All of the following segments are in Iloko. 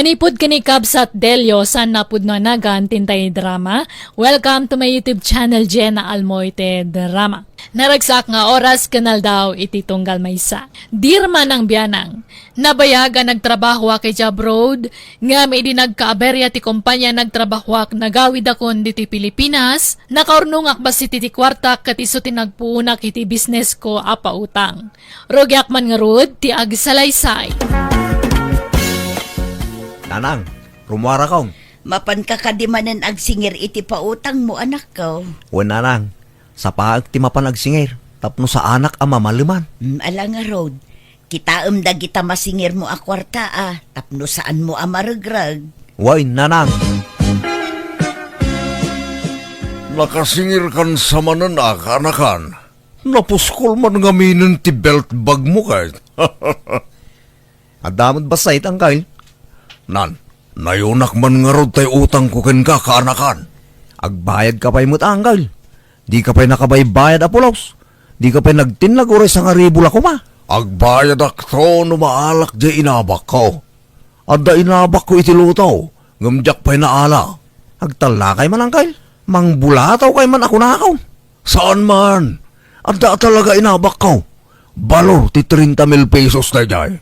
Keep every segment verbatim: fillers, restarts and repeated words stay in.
Manipud ken ni Kabsat Delio, saan a pudno a nagan ti intay drama. Welcome to my YouTube channel, Jenna Almoite Drama. Naragsak nga oras ken aldaw iti tunggal maysa. Dear manang bianang, nabayag a nagtrabahoak idiay abroad, ngem idi nagkaaberya ti kompania nagtrabahoak, nagawidakon ditoy Pilipinas, nakaurnongak bassit iti kuartak ket isu ti nagpuonak iti businessko a pautang. Rugiak man ngarud ti agsalaysay. Nanang, rumuarakon. Mapanka kadi manen agsingir iti pautangmo, anakko? Wen, nanang. Sapaek ti mapan agsingir tapno saanak a mamaleman. Mm, ala ngarud. Kitaem dagita masingirmo a kuarta a tapno saanmo a maregreg. Wen, nanang. Nakasingirkan sa manen a kaanakan. Napuskol man ngaminen ti belt bagmo ket. Adda met bassit, angkel. Nan, nayonak man ngarud tay utangko kenka, kaanakan. Agbayadka pay met, angkel. Dika pay nakabaybayad a pulos. Dika pay nagtinnag uray sangaribu la koma. Agbayadakto no maalak diay inabakko. Adda inabakko iti luto, ngem diak pay naala. Agtallakay man, angkel. Mangbulatawkay man a kunakon. Saan man. Adda talaga inabakko. Balor ti treinta mil pesos daydiay.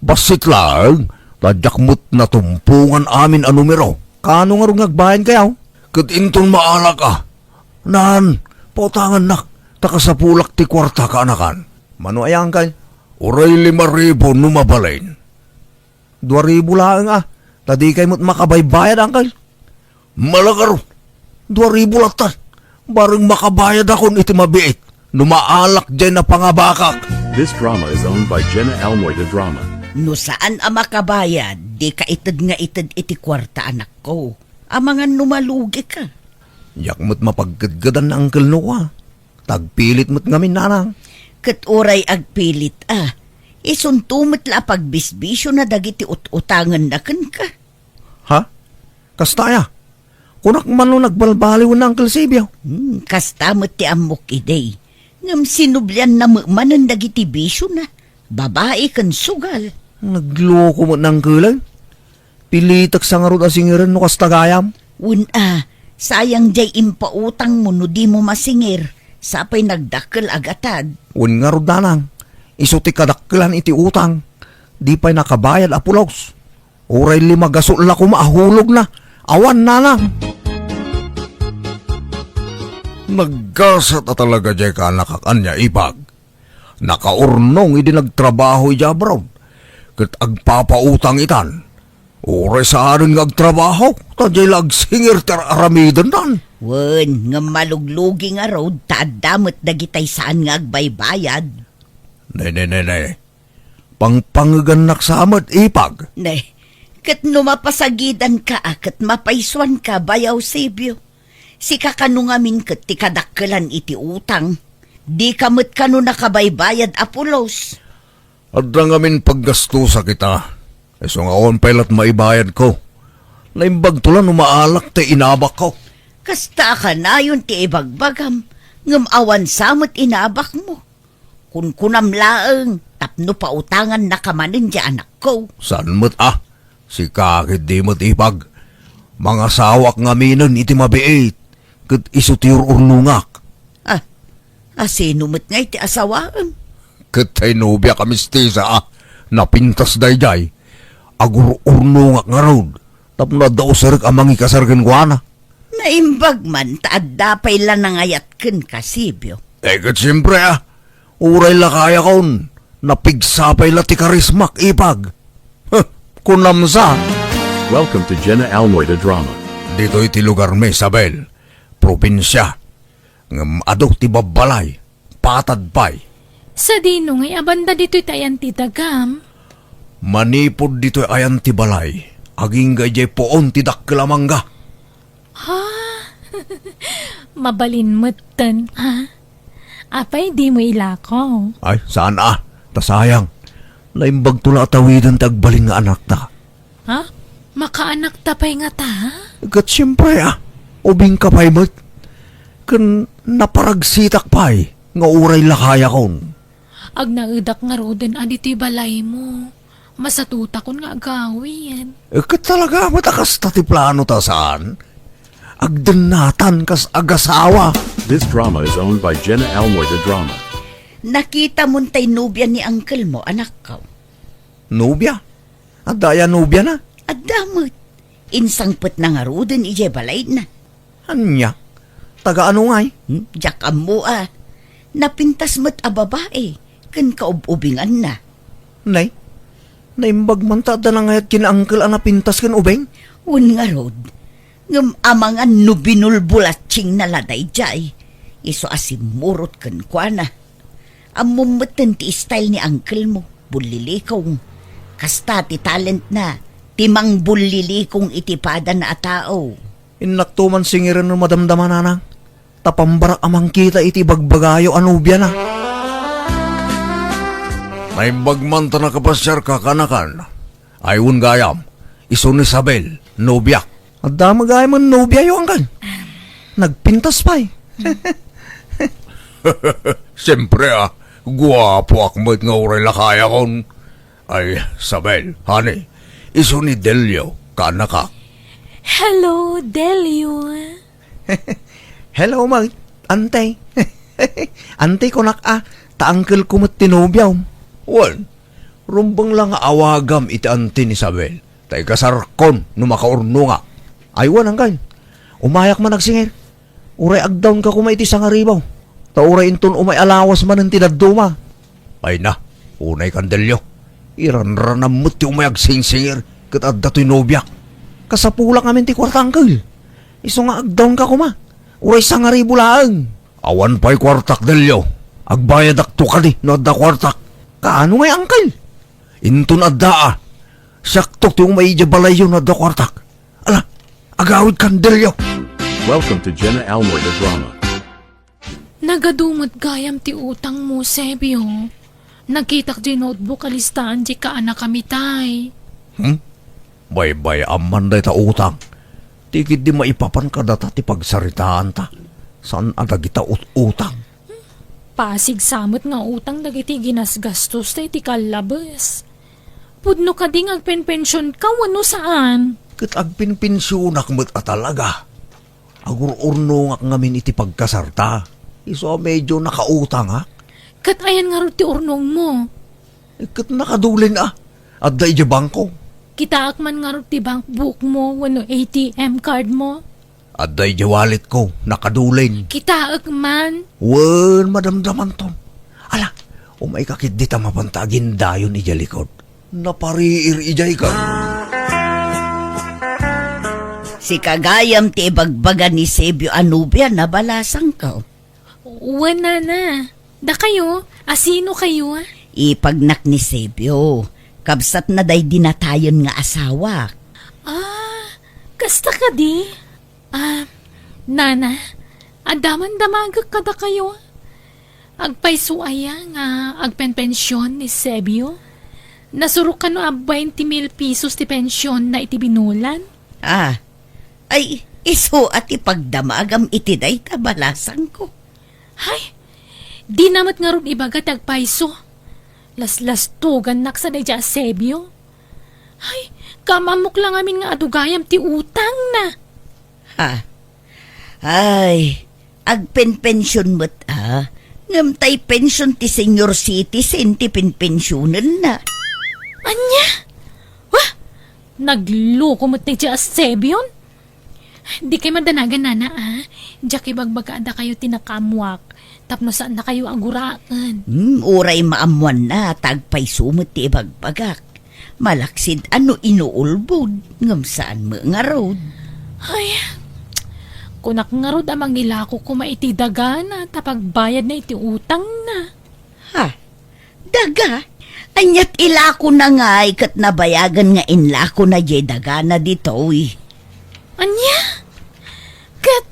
Bassit laeng, ta diak met natumpongan amin a numero. Kaano ngarud nga agbayadkayo? Ket inton maalak a. Nan, pautangannak, ta kasapulak ti kuarta, kaanakan. Mano aya, angkel? Uray lima ribu no mabalin. Dua ribu laeng a, ta dikay met makabaybayad, angkel. Malagaro, dua ribu latta. Bareng makabayadakon iti mabiit no maalak diay napangabakak. This drama is owned by Jenna Almoy, the drama. No saan a makabayad, dika ited nga ited iti kuarta, anakko. Amangan no malugika. Diak met mapagkedkedan ni Uncle Noah. Tagpilit met ngamin, nanang. Ket uray agpilit a, isunto met la a pagbisbisiona dagiti ut-utangenna kenka. Ha? Kasta aya? Kunak man no nagbalbaliwen ni Uncle Sibio. Hmm, kasta met ti ammok idi. Ngem sinublianna met manen dagiti bisiona, babai ken sugal. Nagloko met ni Uncle. Pilitek sa ngarud a singiren no kasta gayam. Wen a, sayang diay impautangmo no dimo masingir, sa pay nagdakkel a gatad. Wen ngarud, nanang, isu ti kadakkelan iti utang, di pay nakabayad a pulos. Uray lima gasut la koma a hulogna, awan, nanang. Naggasat a talaga diay kaanakak ania, Ipag. Nakaurnong idi nagtrabaho idiay abroad, ket agpapautang itan. Uray saanen nga agtrabaho, ta diay la agsingir ti ar-aramidendan. Wen, ngem maluglugi ngarud, ta adda met dagitay saan nga agbaybayad. Ne, ne, ne, ne. Pangpangegannak sa met, Ipag. Ne, ket no mapasagidanka a ket mapaysuanka, Bayaw Sibio. Sika kano ngamin ket ti kadakkelan iti utang. Dika met kano nakabaybayad a pulos. Adda ngamin paggastosak ita. Isu nga awan pay lat maibayadko. Naimbagto la no maalak ti inabakko. Kasta a kanayon ti ibagbagam, ngem awan sa met inabakmo. Kunkunam laeng tapno pautangannaka manen ti anakko. Saan met a? Sika ketdi met, Ipag. Mangasawak ngaminen iti mabiit, ket isu ti ur-urnongak. Ah, asino met ngay ti asawaem? Ket tay nobiak a mistisa a napintas daydiay, agur-urnongak ngarud tapno adda usarek a mangikasar kenkuana. Naimbag man ta adda pay la nangayat kenka, Sibio. Eh, ket siempre, ah. Uray la kayakon, napigsa pay la ti karismak, Ipag. Huh, kunam sa. Welcome to Jenna Almoy the Drama. Ditoy ti lugarmi, Isabel. Probinsia. Ngem adu ti babbalay. Patad pay. Sadino ngay a banda ditoy ti ayan ti dagam? Manipud ditoy ayan ti balay, agingga idiay puon ti dakkel a mangga. Ha? Mabalin metten, ha? Apay dimo ilako? Ay, saan a. Ta sayang. Naimbagto la a tawiden ti agbalin nga anakta. Ha? Makaanakta pay ngata? Ket siempre a, ubingka pay met. Ken naparagsitak pay nga uray la kayakon. Agnaedak ngaruden a ditoy balaymo. Masatutakon nga agawid. Eh, ket talaga met a kasta ti plano ta saan? Agdennatan kas agasawa. This drama is owned by Jenna Almoy de Drama. Nakita mon tay nobia ni uncle mo, anakko? Nobia? Adda aya nobiana? Adda met. Insangpetna ngaruden idiay balayna. Ania? Taga ano ngay? Hmm? Diak ammo a. Napintas met a babai ken kaub-ubinganna. Nay, naimbag man ta adda nangayat ken uncle a napintas ken ubing? Wen ngarud, ngem amangan no binulbulatsingna la daydiay, isu a simmurot kenkuana. Ammom metten ti style ni uncle mo, bullilikong. Kasta ti talentna, ti mangbullilikong iti padana a tao. Innakto man singiren no madamdama, nanang, ta pambarak a mangkita iti ibagbagayo a nobiana. Naimbag man ta nakapasiarka, kaanakan. Ay, wen gayam, isu ni Isabel, nobiak. Adda met gayam nobia, uncle. Nagpintas pay. Siempre, a, guapoak met nga uray lakayakon. Ay, Isabel, honey, isu ni Delio, kaanakak. Hello, Delio. Hello, Mang. Ante. Ante, kunak a, ta uncle ko met ti nobiam. Wen, rumbeng la nga awagam iti ante ni Isabel, ta ikasarkon no makaurnongak. Ay, wen, uncle. Umayak man agsingir. Uray agdawnka koma iti sangaribu. Ta uray inton umay a lawas manen ti dadduma. Ay na, unay kan Delio. Iranranam met ti umay agsingsingir ket adda toy nobiak. Kasapulak ngamin ti kuarta, uncle. Isu nga agdawnka koma. Uray sangaribu laeng. Awan pay kuartak, Delio. Agbayadakto kadi no adda kuartak. Kaano ngay, uncle? Inton adda a, siakto ti umay idiay balayyo no adda kuartak. Ala, agawid kan Delio. Welcome to Jenna Almoy the Drama. Nagadu met gayam ti utang mo, Sebio. Nakitak di notebook a listaan di kaanakami tay. Hmm? Baybay-am man dayta utang. Ti ketdi maipapan kadata ti pagsaritaanta. Saan a dagita ut-utang. Pasig sa met nga utang dagiti ginasgastos tay ti kallabes. Pudno kadi nga agpenpensionka wenno saan? Ket agpenpensionak met a talaga. Agur-urnongak ngamin iti pagkasarta. Isu a medio nakautangak. Ket ayan ngarud ti urnongmo? Eh, ket nakadulen a. Adda idiay bangko. Kitaek man ngarud ti bank book mo wenno A T M card mo? Adda idiay wallet ko, nakadulen. Kitaek man. Wen, madamdamanton. Ala, umayka ketdi ta mapanta agindayon idiay likod. Napariir idiay ka. Sika gayam ti ibagbaga ni Sebio a nobia na, balasangko. Wen, nana. Dakayo, a sino kayo? Ipagnak ni Sebio. Kabsatna daydi natayen nga asawak. Ah, kasta kadi? Ah, nana, adda man damagek kadakayo. Agpayso aya nga agpenpension ni Sebio? Nasurok kano a bainte mil pesos ti pensionna iti binulan? Ah, ay, isu a ti pagdamagam iti dayta, balasangko. Hay, dina met ngarud ibaga ti agpayso. Laslastugannak sa daydiay a Sebio. Hay, kaam-ammok la ngamin nga adu gayam ti utangna. Ha? Ay, agpenpension met a. Ngem tay pension ti senior citizen ti penpensionenna. Ania? Wah! Nagloko met daydiay a Sebion. Dikay madanagan, nana, a. Diak ibagbaga a dakayo ti nakaammoak tapno saannakayo a guraen. Hmm, uray maammoanna ta agpayso met ti ibagbagak. Malaksid a no inuulbod, ngem saan met ngarud. Ay, kunak ngarud a mangilako koma iti dagana ta pagbayadna iti utangna. Ha? Daga? Ania ti ilakona ngay ket nabayagen nga inlakona diay dagana ditoy? Ania? Ket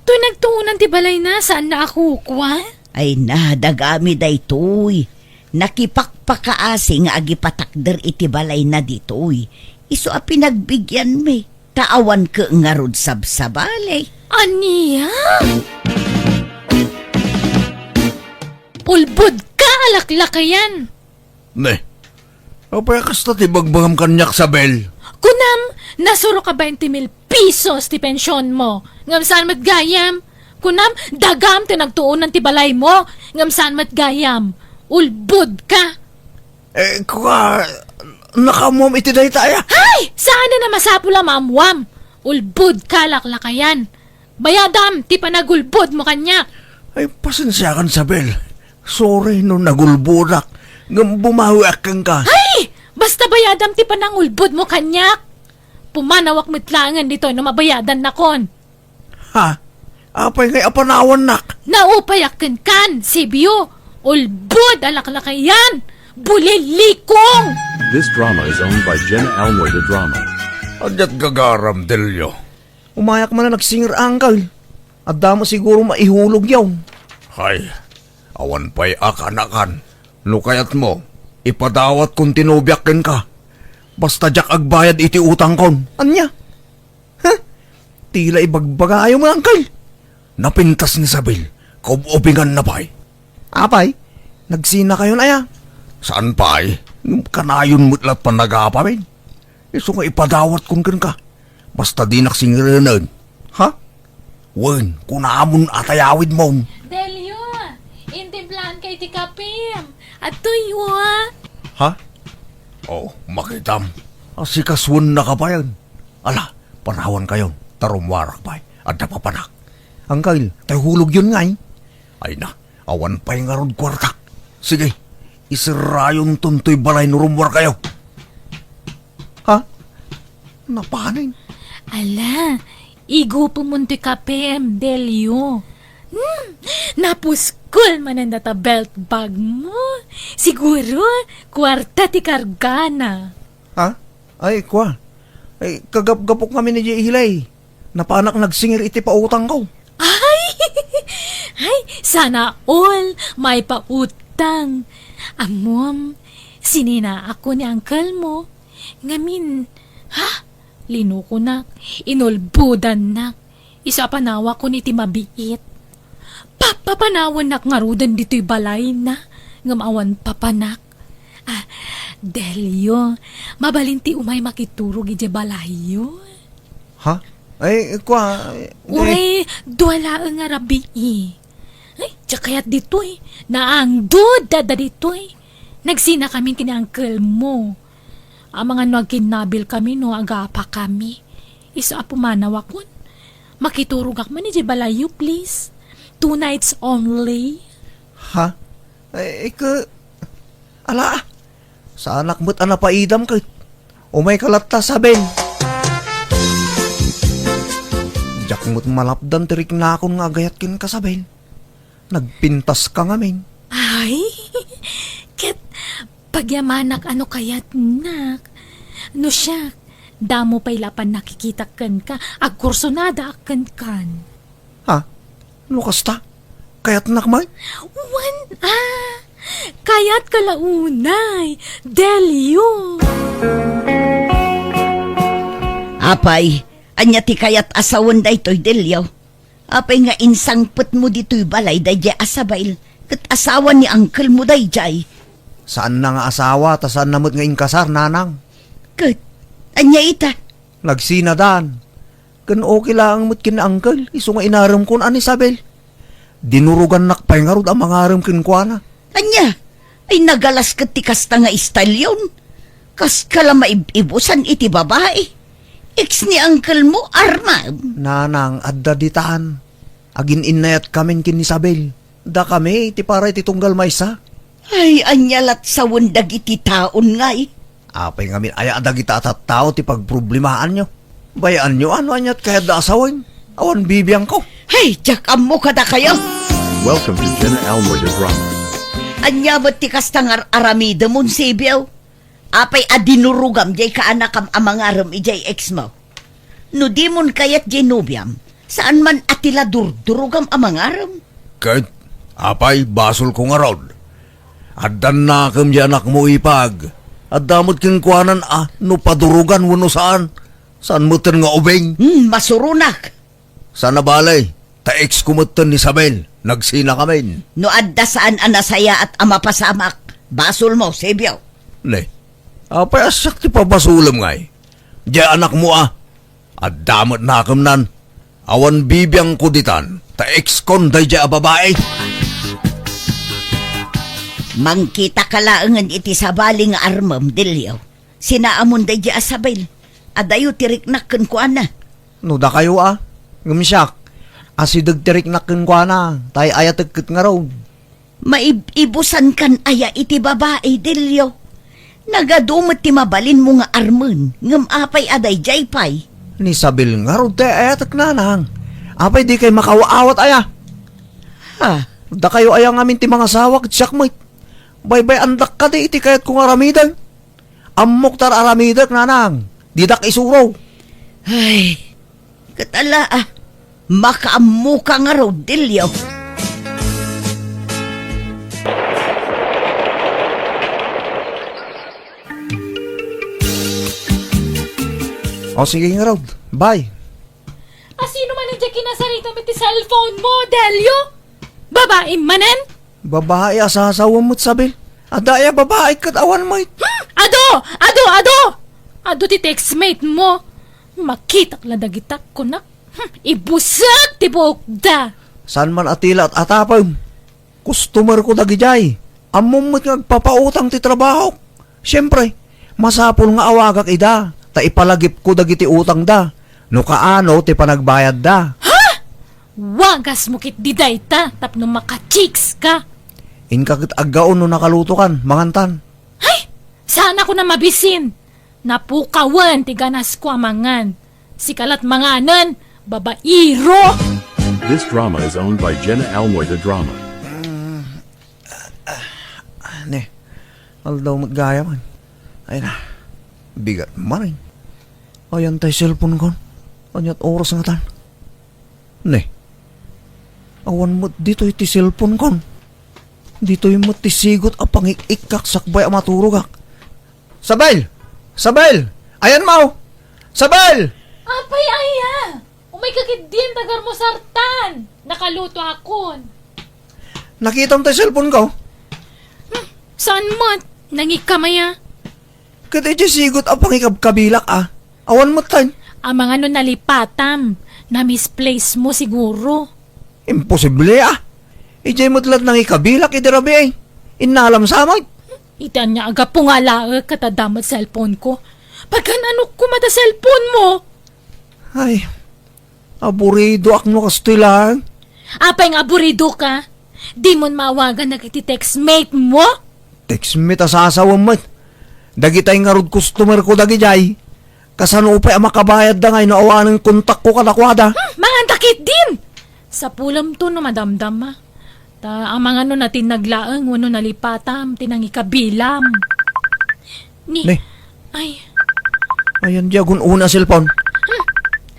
toy nagtuonan ti balayna, saanna a kukua? Ay na, dagami daytoy. Nakipakpakaasi nga agipatakder iti balayna ditoy. Isu a pinagbigianmi. Ta awan ket ngarud sabsabali. Ania? Ulbod ka a laklakayan! Ne, Apay a kasta ti bagbagam kaniak, Sabel? Kunam, nasuro ka bainte mil pesos ti pensionmo. Ngem saan met gayam? Kunam, dagam ti nagtuonan ti balaymo. Ngem saan met gayam? Ulbod ka. Eh, kua, nakaammoam iti dayta aya? Ay! Saan a masapul a maammoam? Ulbod ka, laklakayan. Bayadam ti panagulbodmo kaniak. Ay, pasensiakan, Sabel. Sorry no nagulbodak. Ngem bumawiak kenka. Ay! Basta bayadam ti panangulbodmo kaniak. Pumanawak met laengen ditoy no mabayadannakon. Ha? Apay ngay a panawannak? Naupayak kenkan, Sibio. Ulbod a laklakayan. Bulilikong! This drama is owned by Jenna Almoy de Drama. Aniat gagaram, Delio? Umayak man a nagsinger, Uncle. Adda met siguro maihulogyo. Hay, awan pay a kanakan. No kayatmo, ipadawatko ti nobiak kenka. Basta diak agbayad iti utangkon. Ania? Huh? Tila ibagbagayo met, Uncle. Napintas ni Isabel. Kaub-ubinganna pay. Apay, nagsinakayon aya? Saan pay? Ngem kanayon met la't panagapamin. Isu nga ipadawatkon kenka. Basta dinak singerenen. Ha? Wen, kunamon a tayawidmon. Delio, intimplaanka iti kapim. Adtoy, wa. Ha? Oh, makitam. Asikasuennaka payen. Ala, panawankayon, ta rummuarak pay. Adda papanak. Uncle, tay hulogyon ngay. Ay na, awan pay ngarud kuartak. Sige, iserrayonton toy balay no rummuarkayo. Ha? Napanen? Ala, igupemon toy kapim, Delio. Hmm, napuskol manen data belt bagmo. Siguro, kuarta ti kargana. Ha? Ay, kua. Ay, kagapgapok ngamin idiay ilay. Napanak nagsinger iti pautangko. Ay! Ay, sana all maipautang. Ammom, sininaakon ni uncle mo. Ngamin, ha? Linukonak, inulbodannak. Isu a panawakon iti mabiit. Papapanawannak ngaruden ditoy balayna, ngem awan papanak. Ah, Delio, mabalin ti umay makiturog idiay balayyo. Ha? Ay, kua, ay, uray, dua laeng a rabii. Ay, diak kayat ditoy. Naangdod adda ditoy. Nagsinakamin ken ni uncle mo. Amangan no agkinnabil kami no agapa kami. Isu a pumanawakon. Makiturogak man idiay balayyo, please. Two nights only. Ha? Ay, ke, ala, saanak met a napaidam ket. Umayka latta, Isabel. Diak met malapdan ti riknakon nga agayat kenka, Isabel. Nagpintaska ngamin. Ay, ket pagyamanak a no kayatnak. No siak, damo pay la a pannakikitak kenka, agkursunadaak kenkan. Ha? No kasta? Kayatnak man? Wen a, kayatka la unay, Delio. Apay, ania ti kayat a sawen daytoy, Delio? Apay nga insangpetmo ditoy balay daydiay a Isabel ket asawa ni uncle mo daydiay? Saanna nga asawa ta saanna met nga inkasar, nanang. Ket ania ita? Nagsinadan. Ken okay laeng met ken ni uncle, isu nga inaremkon a ni Isabel. Dinurogannak pay ngarud a mangarem kenkuana. Ania? Ay, nagalas ket ti kasta nga istalyon. Kaska la maib-ibusan iti babai. Ex ni uncle mo, Armand. Nanang, adda ditan. Agin-innayatkamin ken ni Isabel. Dakami ti para iti tunggal maysa. Ay, ania lat sawen dagiti taon ngay? Apay ngamin aya a dagita a tattao ti pagproblemaanyo? Bayaanyo a no aniat kayatda a sawen. Awan bibiangko. Hay, diak ammo kadakayo. Welcome to Jenna Almoy de Drama. Ania met ti kasta nga ar-aramidem, Monsibio? Apay a dinurogam diay kaanakam a mangarem idiay ex mo? No dimon kayat diay nobiam, saan man a ti la durdurogam a mangarem? Ket, apay, basolko ngarud. Addan nakem diay anakmo, ipag. Adda met kenkuanan a no padurogan wenno saan. Saan metten nga ubing? Hmm, masuronak. Saan a bale, ta ex ko metten ni Isabel, nagsinakamin. No adda saan a nasayaat a mapasamak, basolmo, Sibio. Ne, Apay a siak ti pabasolem ngay? Diay anakmo a. Adda met nakemnan. Awan bibiangko ditan, ta ex-kon daydiay a babai. Mangkitaka laengen iti sabali nga armem, Delio. Sinaamon daydiay a Sabel. Adayo ti riknak kenkuana. No dakayo a, ngem siak, asideg ti riknak kenkuana, ta ay-ayatek ket ngarud. Maib-ibusankan aya iti babai, Delio? Nagadu met ti mabalinmo nga armen, ngem apay a daydiay pay? Ni Sabel ngarud ti ay-ayatek, nanang. Apay dikay makaawat aya? Ha? Dakayo aya ngamin ti mangasawa ket siak met. Baybay-andak kadi iti kayatko nga aramiden. Ammok ta ar-aramidek, nanang. Didak isuro. Ay, ket ala, ah, makaammoka ngarud, Delio. O, sige ngarud. Bye. Asino manen diay kinasaritam iti cellphone mo, Delio? Babaim manen? Babai a sasawem met, Sabel. Adda aya babai ket awan met. Hmm! Adu! Adu! Adu! Adu ti textmate mo. Makitak la dagita, kunak. Hmm! Ibusek ti buokda. Saan man a tila at atapem. Customer ko dagidiay. Ammom met nga agpapautang ti trabahok. Siempre, masapul nga awagak ida, ta ipalagipko dagiti utangda. No kaano ti panagbayadda. Ha? Wagasmo ketdi dayta tapno maka-chicks ka. Inka ket aggaon no nakalutokan, mangantan. Ay! Saan ako na mabisin? Napukawen ti ganasko a mangan. Sika lat manganen, babairo! This drama is owned by Jenna Almoy, the drama. Ne, aldaw met gayam. Ay na, bigat man, eh. Ayan tay cellphone kon. Aniat oras ngatan? Ne, awan met ditoy ti cellphone kon. Ditoy met ti sigot a pangik-ikkak sakbay a maturogak. Sabel! Sabel! Ayan mo! Sabel! Apay aya? Umayka ketdin, tagarmusartan. Nakaluto akon. Nakitam tay cellphone ko? Hmm, saan met? Nangikam aya? Ket idiay sigot a pangikabkabilak, a. Awan met tay. Amangan no nalipatam. Na-misplace mo siguro. Imposible, a. Idiay met lat nangikabilak idi rabii. Innalam sa met. Iti ania a gapu nga alaek ket adda met cellphone ko. Pagan-anok koma ta cellphone mo? Ay, aburidoak no kastoy laeng. Apay nga aburidoka? Dimon maawagan dagiti textmate mo? Textmate a sasawem met. Dagitay ngarud customer ko dagidiay. Kasano pay a makabayadda ngay no awanen kontakko kadakuada? Hmm, manganta ketdin! Sapulemto no madamdama. Ta amangan no natinnag laeng wenno nalipatam ti nangikabilam. Ni, Ne. Ay. Ayan di agun-una a cellphone. Hmm.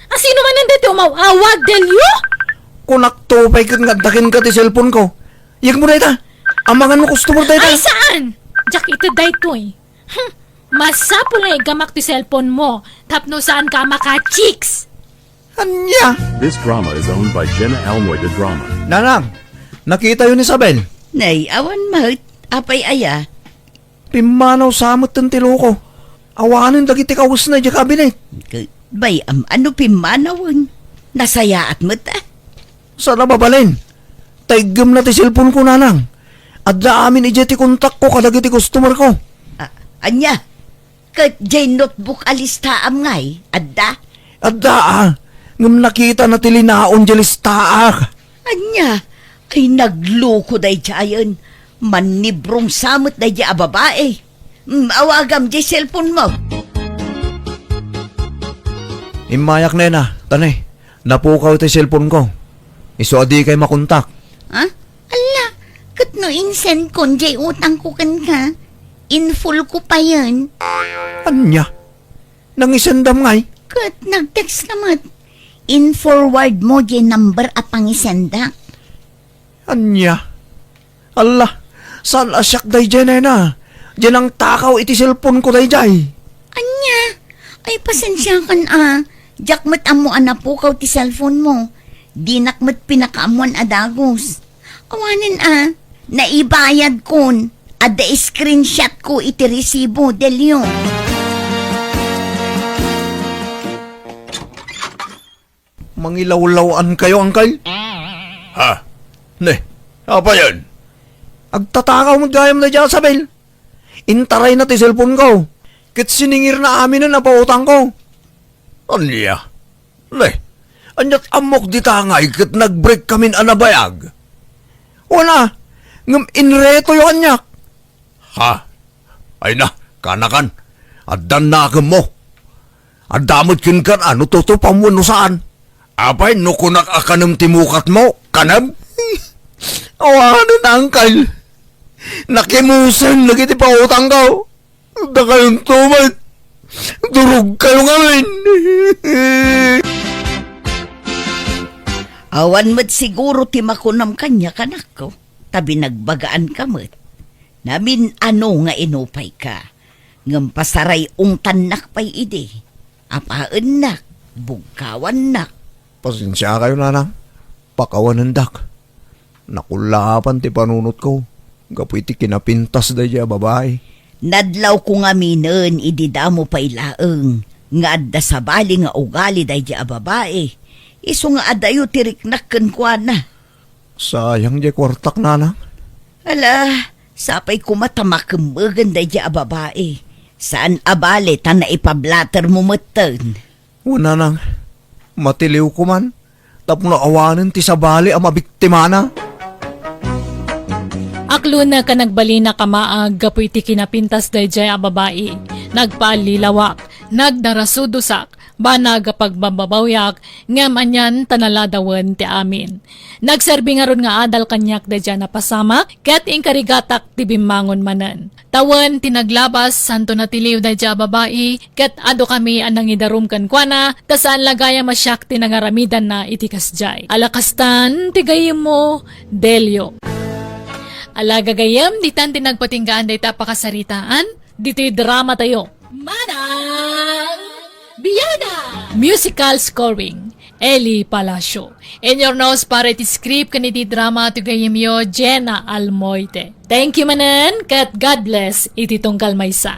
Asino manen daytoy umaw-awag, Delio? Kunakto pay ket nga adda kenka ti cellphone ko. Iyegmo dayta. Amangan no customer dayta. Ay, saan? Diak ited daytoy. Hmm. Masapul nga igamak ti cellphone mo tapno saanka a maka-chicks. Ania? This drama is owned by Jenna Almoy, the drama. Nanang, nakitayo ni Isabel? Nay, awan met. Apay aya? Pimmanaw sa metten ti loko. Awanen dagiti kawesna idiay kabinet. K-, bay, am-, ano pimmanawen? Nasayaat met, a. Saan a mabalin? Ta iggemna ti cellphone ko, nanang. Adda amin idiay ti kontakko kadagiti customer ko. A-, ania? Ket diay notebook a listaam ngay, adda? Adda, a. Ngem nakitana ti linaon diay listaak. Ania? Ay, nagloko daydiayen. Mannibrong sa met daydiay a babai. Mm, awagam diay cellphone mo. Immayak, nena. Ta ne, napukaw ti cellphone ko. Isu a dikay makontak. Ha? Ala, ket no insend kon diay utang ko kenka, in-full ko payen. Ania? Nangisendam ngay? Ket nag-text ka met. In-forward mo diay number a pangisendak. Ania? Alla, saan a siak daydiay, nena? Diay nangtakaw iti cellphone ko daydiay. Ania? Ay, pasensiakan a. Diak met ammo a napukaw ti cellphone mo. Dinak met pinakaammoan a dagus. Awanen a, naibayad kon. Adda screenshot ko iti resibo, Delio. Mangilawlawan kayo, Uncle? Ha? Ne, apayen? Agtatakaw met gayam daydiay a Sabel. Intarayna ti cellphone ko. Ket siningirna aminen a pautang ko. Ania? Ne, ania't ammok dita ngay ket nag-break kamin a nabayag? Wen a, ngem inretoyo kaniak. Ha? Ay na, kanakan. Addan nakemmo. Adda met kenka no tutupam wenno saan. Apay no kunak a kanem ti mukatmo? Kanem? Awanen, Uncle. Nakimusen dagiti pautangko. Dakayonto met. Durogkayo ngamin. Awan met siguro ti makunam kaniak, anakko, ta binagbagaanka met. Namin-ano nga inupayka, ngem pasaray-ungtannak pay idi. Apaennak, bugkawannak. Pasensiakayo, nanang. Pakawanendak. Nakullaapan ti panunotko gapu iti kinapintas daydiay a babai. Nadlawko ngaminen idi damo pay laeng nga adda sabali nga ugali daydiay a babai. Isu nga adayo ti riknak kenkuana. Sayang diay kuartak, nanang. Ala, sapay koma ta makemmegen daydiay a babai. Saan a bale ta naipablatermo metten. Wen, nanang, matiliwko man tapno awanen ti sabali a mabiktimana. Aklonek a nagbalinak a maag gapu iti kinapintas daydiay a babai. Nagpaallilawak, nagdarasudosak, banag a pagbababawyak, ngem anian ta naladawen ti amin. Nagserbi ngarud nga adal kaniak daydiay a napasamak, ket inkarigatak ti bimmangon manen. Tawen ti naglabas, santo natiliw daydiay a babai, ket adukami a nangidarum kenkuana, ta saan la gayam a siak ti nangaramidanna iti kasdiay. Ala kastan ti gayyemmo, Delio. Ala gagayyem, ditan ti nagpatinggaan dayta a pakasaritaan, ditoy dramatayo. Manang Biada! Musical scoring, Eli Palacio. Inurnos para iti script ken iti drama ti gayyemyo, Jenna Almoite. Thank you manen, ket God bless iti tunggal maysa.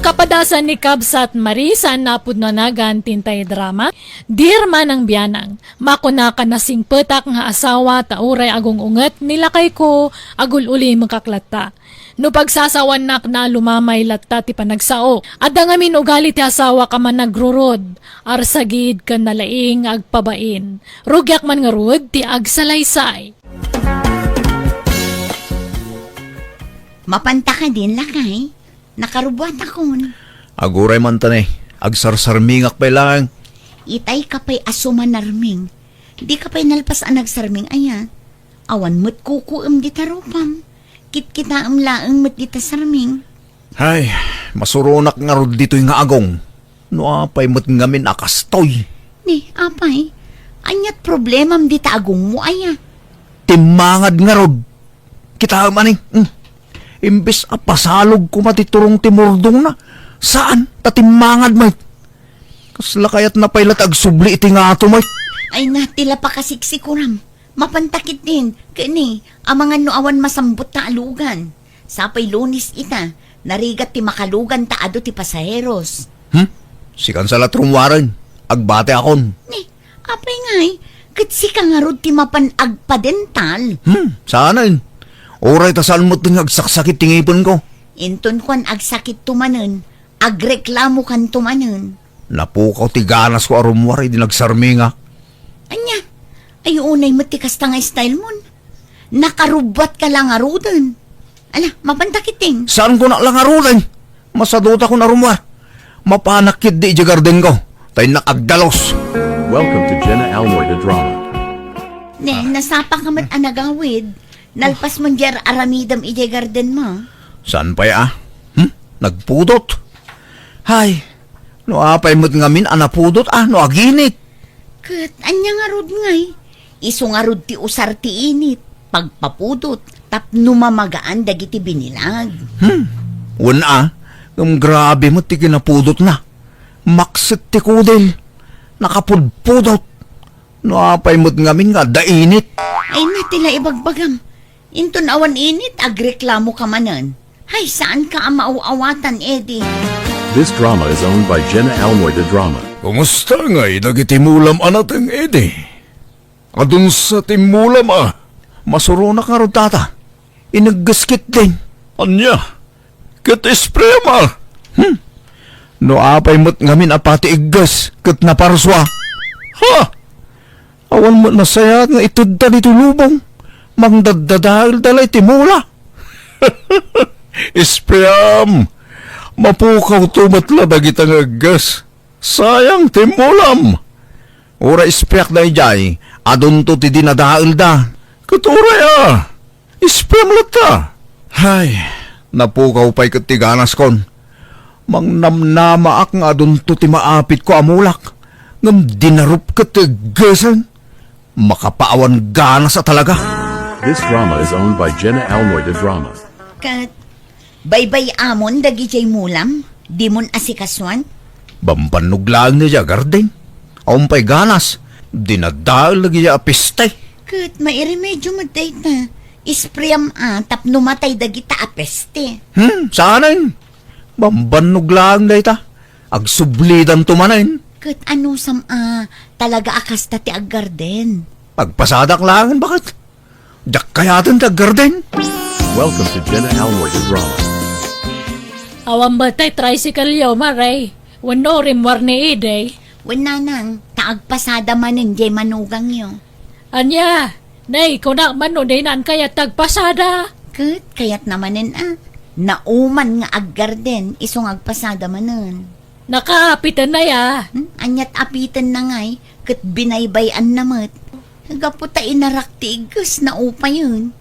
Kapadasan ni Kabsat Marie, saan a pudno a nagan ti intay drama, Dear Manang Bianang, makunak a nasingpetak nga asawa ta uray agung-unget ni lakayko, agul-ulimekak latta. No pagsasawanak na lumamay latta ti panagsaok. Adda ngamin ugali ti asawak a managrurod, arsagid ken nalaing nga agpabain. Rugiak man ngarud ti agsalaysay. Mapanta kadin, lakay? Nakarubbuatakon. Aguray man ta ne, agsarsarmingak pay laeng. Itay ka pay a sumanarming. Di ka pay nalpas a nagsarming aya. Awan met kukuem dita rupam. Kitkitaem laeng met dita sarming. Ay, masuronak ngarud ditoy nga agong. No apay met ngamin a kastoy. Ni, apay, ania't problemam dita agongmo aya? Timmangad ngarud. Kitaem ani, hmm. Imbes a pasalog koma ti turong ti murdongna, saan ta timmangad met. Kasla kayatna pay la ti agsubli iti ngato met. Ay na, ti la pakasiksikuram. Mapanta ketdin, ken ni, amangan no awan masambut ta alugan. Sapay Lunes ita, narigat ti makalugan ta adu ti pasaheros. Hmm? Sikan sa la ti rummuaren, agbatiakon. Ni, apay ngay, ket sika ngarud ti mapan agpadental. Hmm, saanen. Uray ta saan met nga agsaksakit ti ngipenko. Inton kuan agsakitto manen, agreklamokanto manen. Napukaw ti ganasko a rummuar idi nagsarmingak. Ania? Ay, unay met ti kasta nga style mon. Nakarubbuatka la ngaruden. Ala, mapanta ketdin. Saanko la ngaruden? Masadutakon a rummuar. Mapanak ketdi idiay gardenko. Ta innak agdalus. Welcome to Jenna Almoy the Drama. Ne, nasapaka met a nagawid. Nalpas mon diay aramidem idiay gardenmo. Saan pay a? Hmm? Nagpudot? Hay, no apay met ngamin a napudot a no aginit. Ket ania ngarud ngay? Isu ngarud ti usar ti init, pagpapudot, tapno mamagaan dagiti binilag. Hmm, wen a, ngem grabe met ti kinapudotna. Makset ti kudil, nakapudpudot. No apay met ngamin nga adda init. Ay na, ti la ibagbagam. Inton awan init, agreklamoka manen. Hay, saanka a maaw-awatan, Eddie. This drama is owned by Jenna Almoy de Drama. Kumusta ngay dagiti mulam a nateng, Eddie? Adunsa ti mulam a? Masuronak ngarud, tata. Inegges ketdin. Ania? Ket ispream a? Hmm? No apay met ngamin a pati egges ket naparsua? Ha? Awan met nasayaat nga itedda ditoy lubong. Mangdaddadaelda la iti mula. Ispream! Mapukawto met la dagita nga egges. Sayang ti mulam! Uray ispreak daydiay, adunto ti dinadaelda. Ket uray a, ispream latta. Hay, napukaw pay ket ti ganaskon. Mangnamnamaak nga adunto ti maapitko a mulak, ngem dinarup ket ti eggesen. Makapaawan ganas a talaga. This drama is owned by Jenna Almoy de Drama. Ket baybay-amon dagidiay mulam, dimon asikasuan? Bambannog laeng daydiay a garden. Awan pay ganas, dinadael dagidiay a peste. Ket mairemedio met dayta, ispream a tapno matay dagita a peste. Hmm, saanen? Bambannog laeng dayta. Agsublidanto manen. Ket anusam a talaga a kasta ti aggarden? Agpasadak laengen, baket. Diak kayaten ti aggarden. Welcome to Jenna Almoy de Drama. Awan met tay tricycle-yo, Mare? Wenno rimmuar ni Eddie? Wen, nanang, ta agpasada manen diay manugangyo. Ania? Nay, kunak man no dinan kayat ti agpasada. Ket kayatna manen a. Nauman nga aggarden, isu nga agpasada manen. Nakaapiten na ya. Hmm? Aniat apiten na ngay, ket binaybay-anna met. Gapu ta inarak ti igges, naupayen.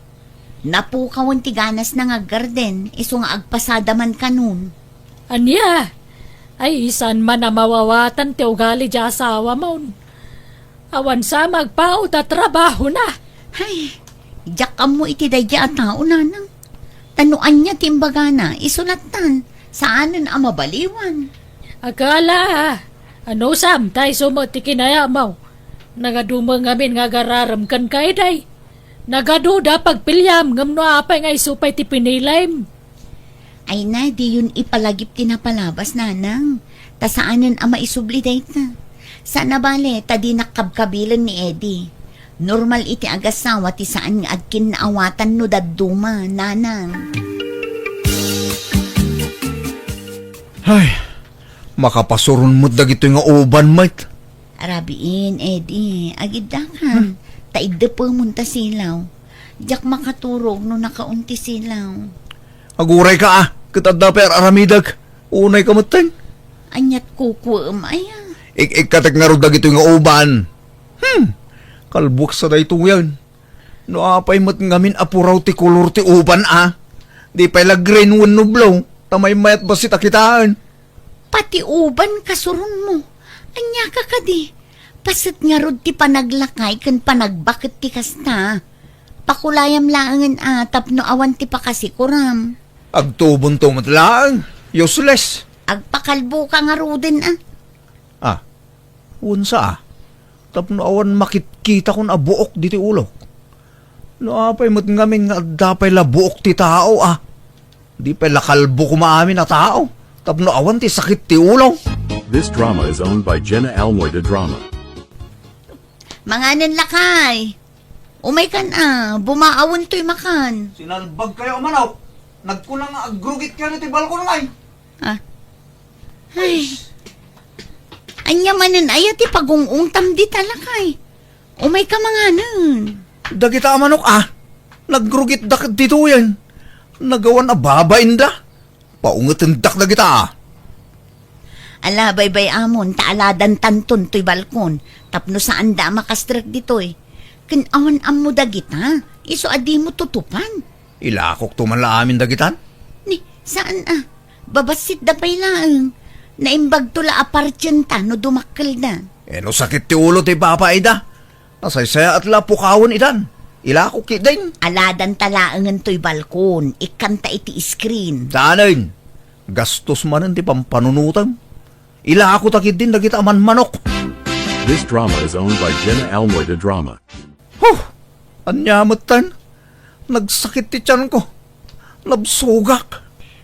Napukawen ti ganasna nga aggarden, isu nga agpasada man kanon. Ania? Ay, saan man a mawawatan ti ugali ti asawamon. Awan sa magpao ta trabahona. Hay, diak ammo iti daydiay a tao, nanang. Ta no ania ti imbagana, isu lattan, saanen a mabaliwan. Agala, anusam, ta isu met ti kinayatmo. Nagadu met ngamin nga agararem kenka, Eddie. Nagaduda pagpiliam, ngem no apay nga isu pay ti pinilim? Ay na, diyon ipalagip ti napalabas, nanang. Ta saanen a maisubli dayta. Saan a bale, ta dinak kabkabilen ni Eddie. Normal iti agasawa ti saan nga agkinnaawatan no dadduma, nanang. Ay, makapasuron met dagitoy nga uban, met. Arabiin, Eddie, agiddaka. Hmm. Ta iddepemon ta silaw. Diak makaturog no nakaon ti silaw. Agurayka a, ket adda pay ar-aramidek. Unayka metten. Aniat kukuem aya? Ik-ikkatek ngarud dagitoy nga uban. Hmm, kalbuek sa daytoyen. No apay met ngamin a puraw ti kolor ti uban a. Di pay la green wenno blue, ta maymayat bassit a kitaen. Pati uban kasuronmo. Aniaka kadi? Paset ngarud ti panaglakay ken panagbaket ti kasta. Pakulayam laengen a tapno awan ti pakasikuram. Agtubonto met laeng. Useless. Agpakalboka ngaruden a. Ah, wen sa a. Tapno awan makitkitakon a buok ditoy ulok. No apay met ngamin nga adda pay la buok ti tao a. Di pay la kalbo koma amin a tao, tapno awan ti sakit ti ulo. This drama is owned by Jenna Almoy de Drama. Manganen lakay. Umaykan a, bumaawen toy makan. Sinalbag kayo a manok. Nagkuna nga agrugit kayo ti balkon ngay. Ah. Ay. Anya manen aya ti pagungungtam dita lakay. Umayka manganen. Dagita a manok a, nagrugitda ket ditoyen. Nagawan a babainda. Paungetendak dagita a. Ala, baybay-amon, ta aladantanton toy balkon, tapno saanda a makastrek ditoy. Ken awan ammo dagita, isu a dimo tutupan. Ilakokto man la amin dagitan? Ni, saan a? Babassitda pay laeng. Naimbagto la a partienta no dumakkelda. E no sakit ti ulo ti papa ida, nasaysayaat la a pukawen idan. Ilakok ketdin. Aladanta laengen toy balkon, ikkanta iti screen. Saanen? Gastos manen ti pampanunotem. Ilakota ketdin dagita a manmanok. This drama is owned by Jenna Almoy de Drama. Huh! Ania metten? Nagsakit ti tianko. Nabsogak.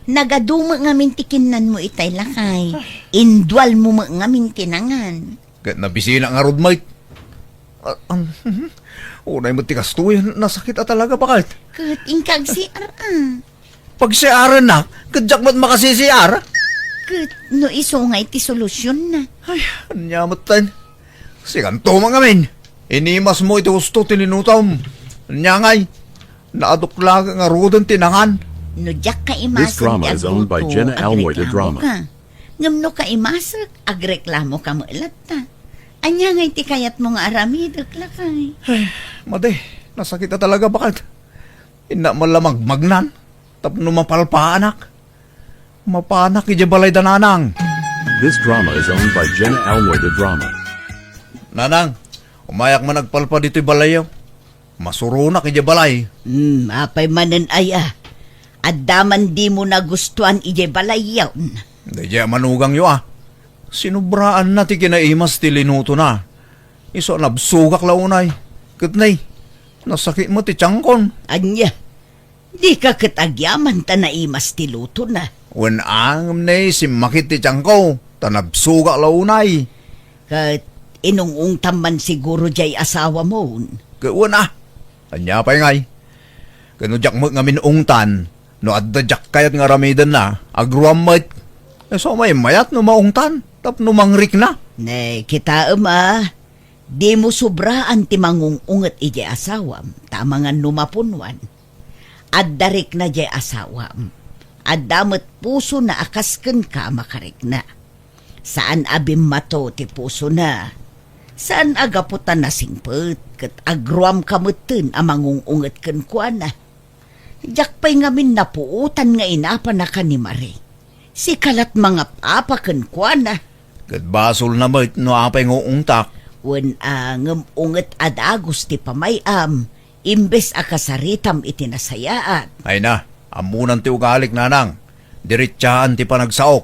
Nagadu met ngamin ti kinnanmo itay, lakay. Indualmo met ngamin ti nangan. Ket nabisina ngarud met. Ah, um, unay met ti kastoy, nasakit a talaga, baket. Ket inka agsiar, a. Pagsiarennak, ket diak met makasisiar. Ket no isu ngay ti solusionna. Ay, ania metten? Sikanto met ngamin. Inimasmo iti husto ti linutom. Ania ngay? Naaduk laeng ngaruden ti nangan. No diak kaimasek ti agluto, agreklamoka. Ngem no kaimasek, agreklamoka met latta. Ania ngay ti kayatmo nga aramidek, lakay? Ay, madi, nasakit a talaga, baket. Innak man la magmagnan tapno mapalpaanak. Mapanak idiay balay da nanang. This drama is owned by Jenna Almoy de Drama. Nanang, umayak man agpalpa ditoy balayyo. Masuronak idiay balay. Hmm, apay manen aya? Adda man dimo nagustuan idiay balayyon? Daydiay a manugangyo a. Sinubraanna ti kinaimas ti linutona. Isu a nabsogak la unay. Ket nay, nasakit met ti tiankon. Ania? Dika ket agyaman ta naimas ti lutona? Wen a, ngem nay, simmakit ti tianko, ta nabsogak la unay. Ket inung-ungtam man siguro diay asawamon? Ket wen a. Ania pay ngay? Ket no diak met ngamin ungtan, no adda diak kayat nga aramidenna, agruam met. Isu a maymayat no maungtan, tapno mangrikna. Ne, kitaem a, dimo sobraan ti mangung-unget idiay asawam, ta amangan no mapunuan. Adda rikna diay asawam. Adda met pusona a kas kenka a makarikna. Saan a bimmato ti pusona. Saan a gapu ta nasingpet ket agruamka metten a mangung-unget kenkuana. Diak pay ngamin napuotan nga inapanaka ni Marie. Sika lat mangap-apa kenkuana. Ket basolna met no apay nga uungtak. Wen a, ngem unget a dagus ti pamay-am, imbes a kasaritam iti nasayaat. Ay na, ammonan ti ugalik, nanang. Diretsaan ti panagsaok.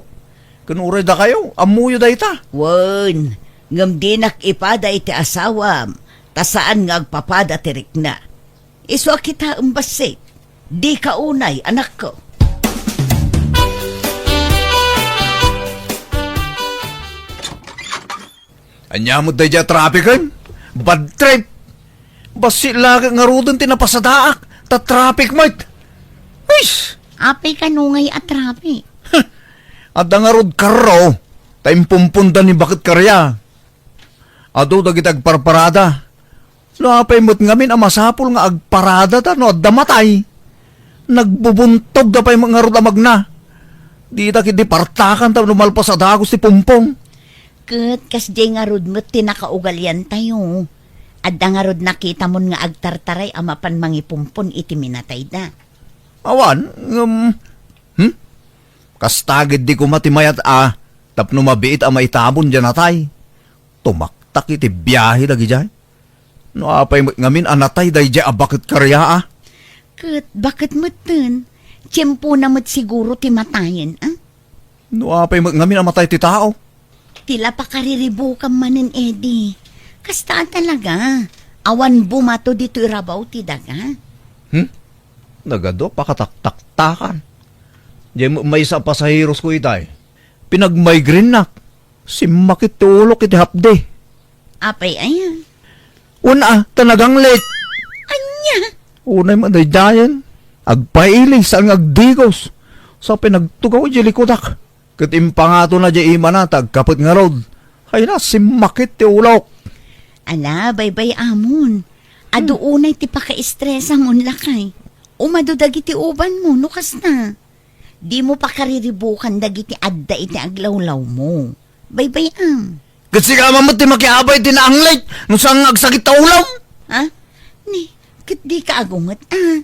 Ken uray dakayo, ammoyo dayta. Wen, ngem dinak ipada iti asawam, ta saan nga agpapada ti rikna. Isu a kitaem bassit. Dika unay, anakko. Ania met daydiay a traffiken? Bad trip! Bassit la ngaruden ti napasadaak, ta traffic met! Huis! Apay kano ngay a traffic? Adda ngarud karro, ta impumponda ni Baket Karya. Adu dagiti agparparada. No apay met ngamin a masapul nga agparadada no adda matay? Nagbubuntogda pay met ngarud a magna. Dida ketdi partakan tapno malpas a dagus ti pumpong. Ket kasdiay ngarud met ti nakaugaliantayo. Adda ngarud nakitamon nga agtartaray a mapan mangipumpon iti minatayda? Awan, ngem, hmm? Kasta ketdi koma ti mayat a tapno mabiit a maitabon diay natay. Tumaktak iti biahe dagidiay. No apay met ngamin a natay daydiay a Baket Karya a? Ket baket metten, tiempona met siguro ti matayen, a? No apay met ngamin a matay ti tao? Ti la pakariribukam manen, Eddie. Kasta a talaga. Awan bumato ditoy rabaw ti daga. Hmm? Nagadu a pakataktaktakan. Diay met maysa a pasaherosko itay. Pinagmigrainenak. Simmakit ti ulok iti hapdi. Apay aya? Wen a, ta naganglit. Ania? Unay met daydiayen. Agpaili, saan nga agdigos. Sa pinagtugaw idiay likudak. Ket impangatona diay imana ta agkapet ngarud. Ay na, simmakit ti ulok. Ala, baybay-amon. Adu unay ti pakaestresamon, lakay. Umadu dagiti ubanmo no kasta. Dimo pakariribukan dagiti adda iti aglawlawmo. Baybay-am. Ket sika man met ti makiabay iti naanglit no saan nga agsakit ta ulom. Ha? Ni, ket dika agunget, a?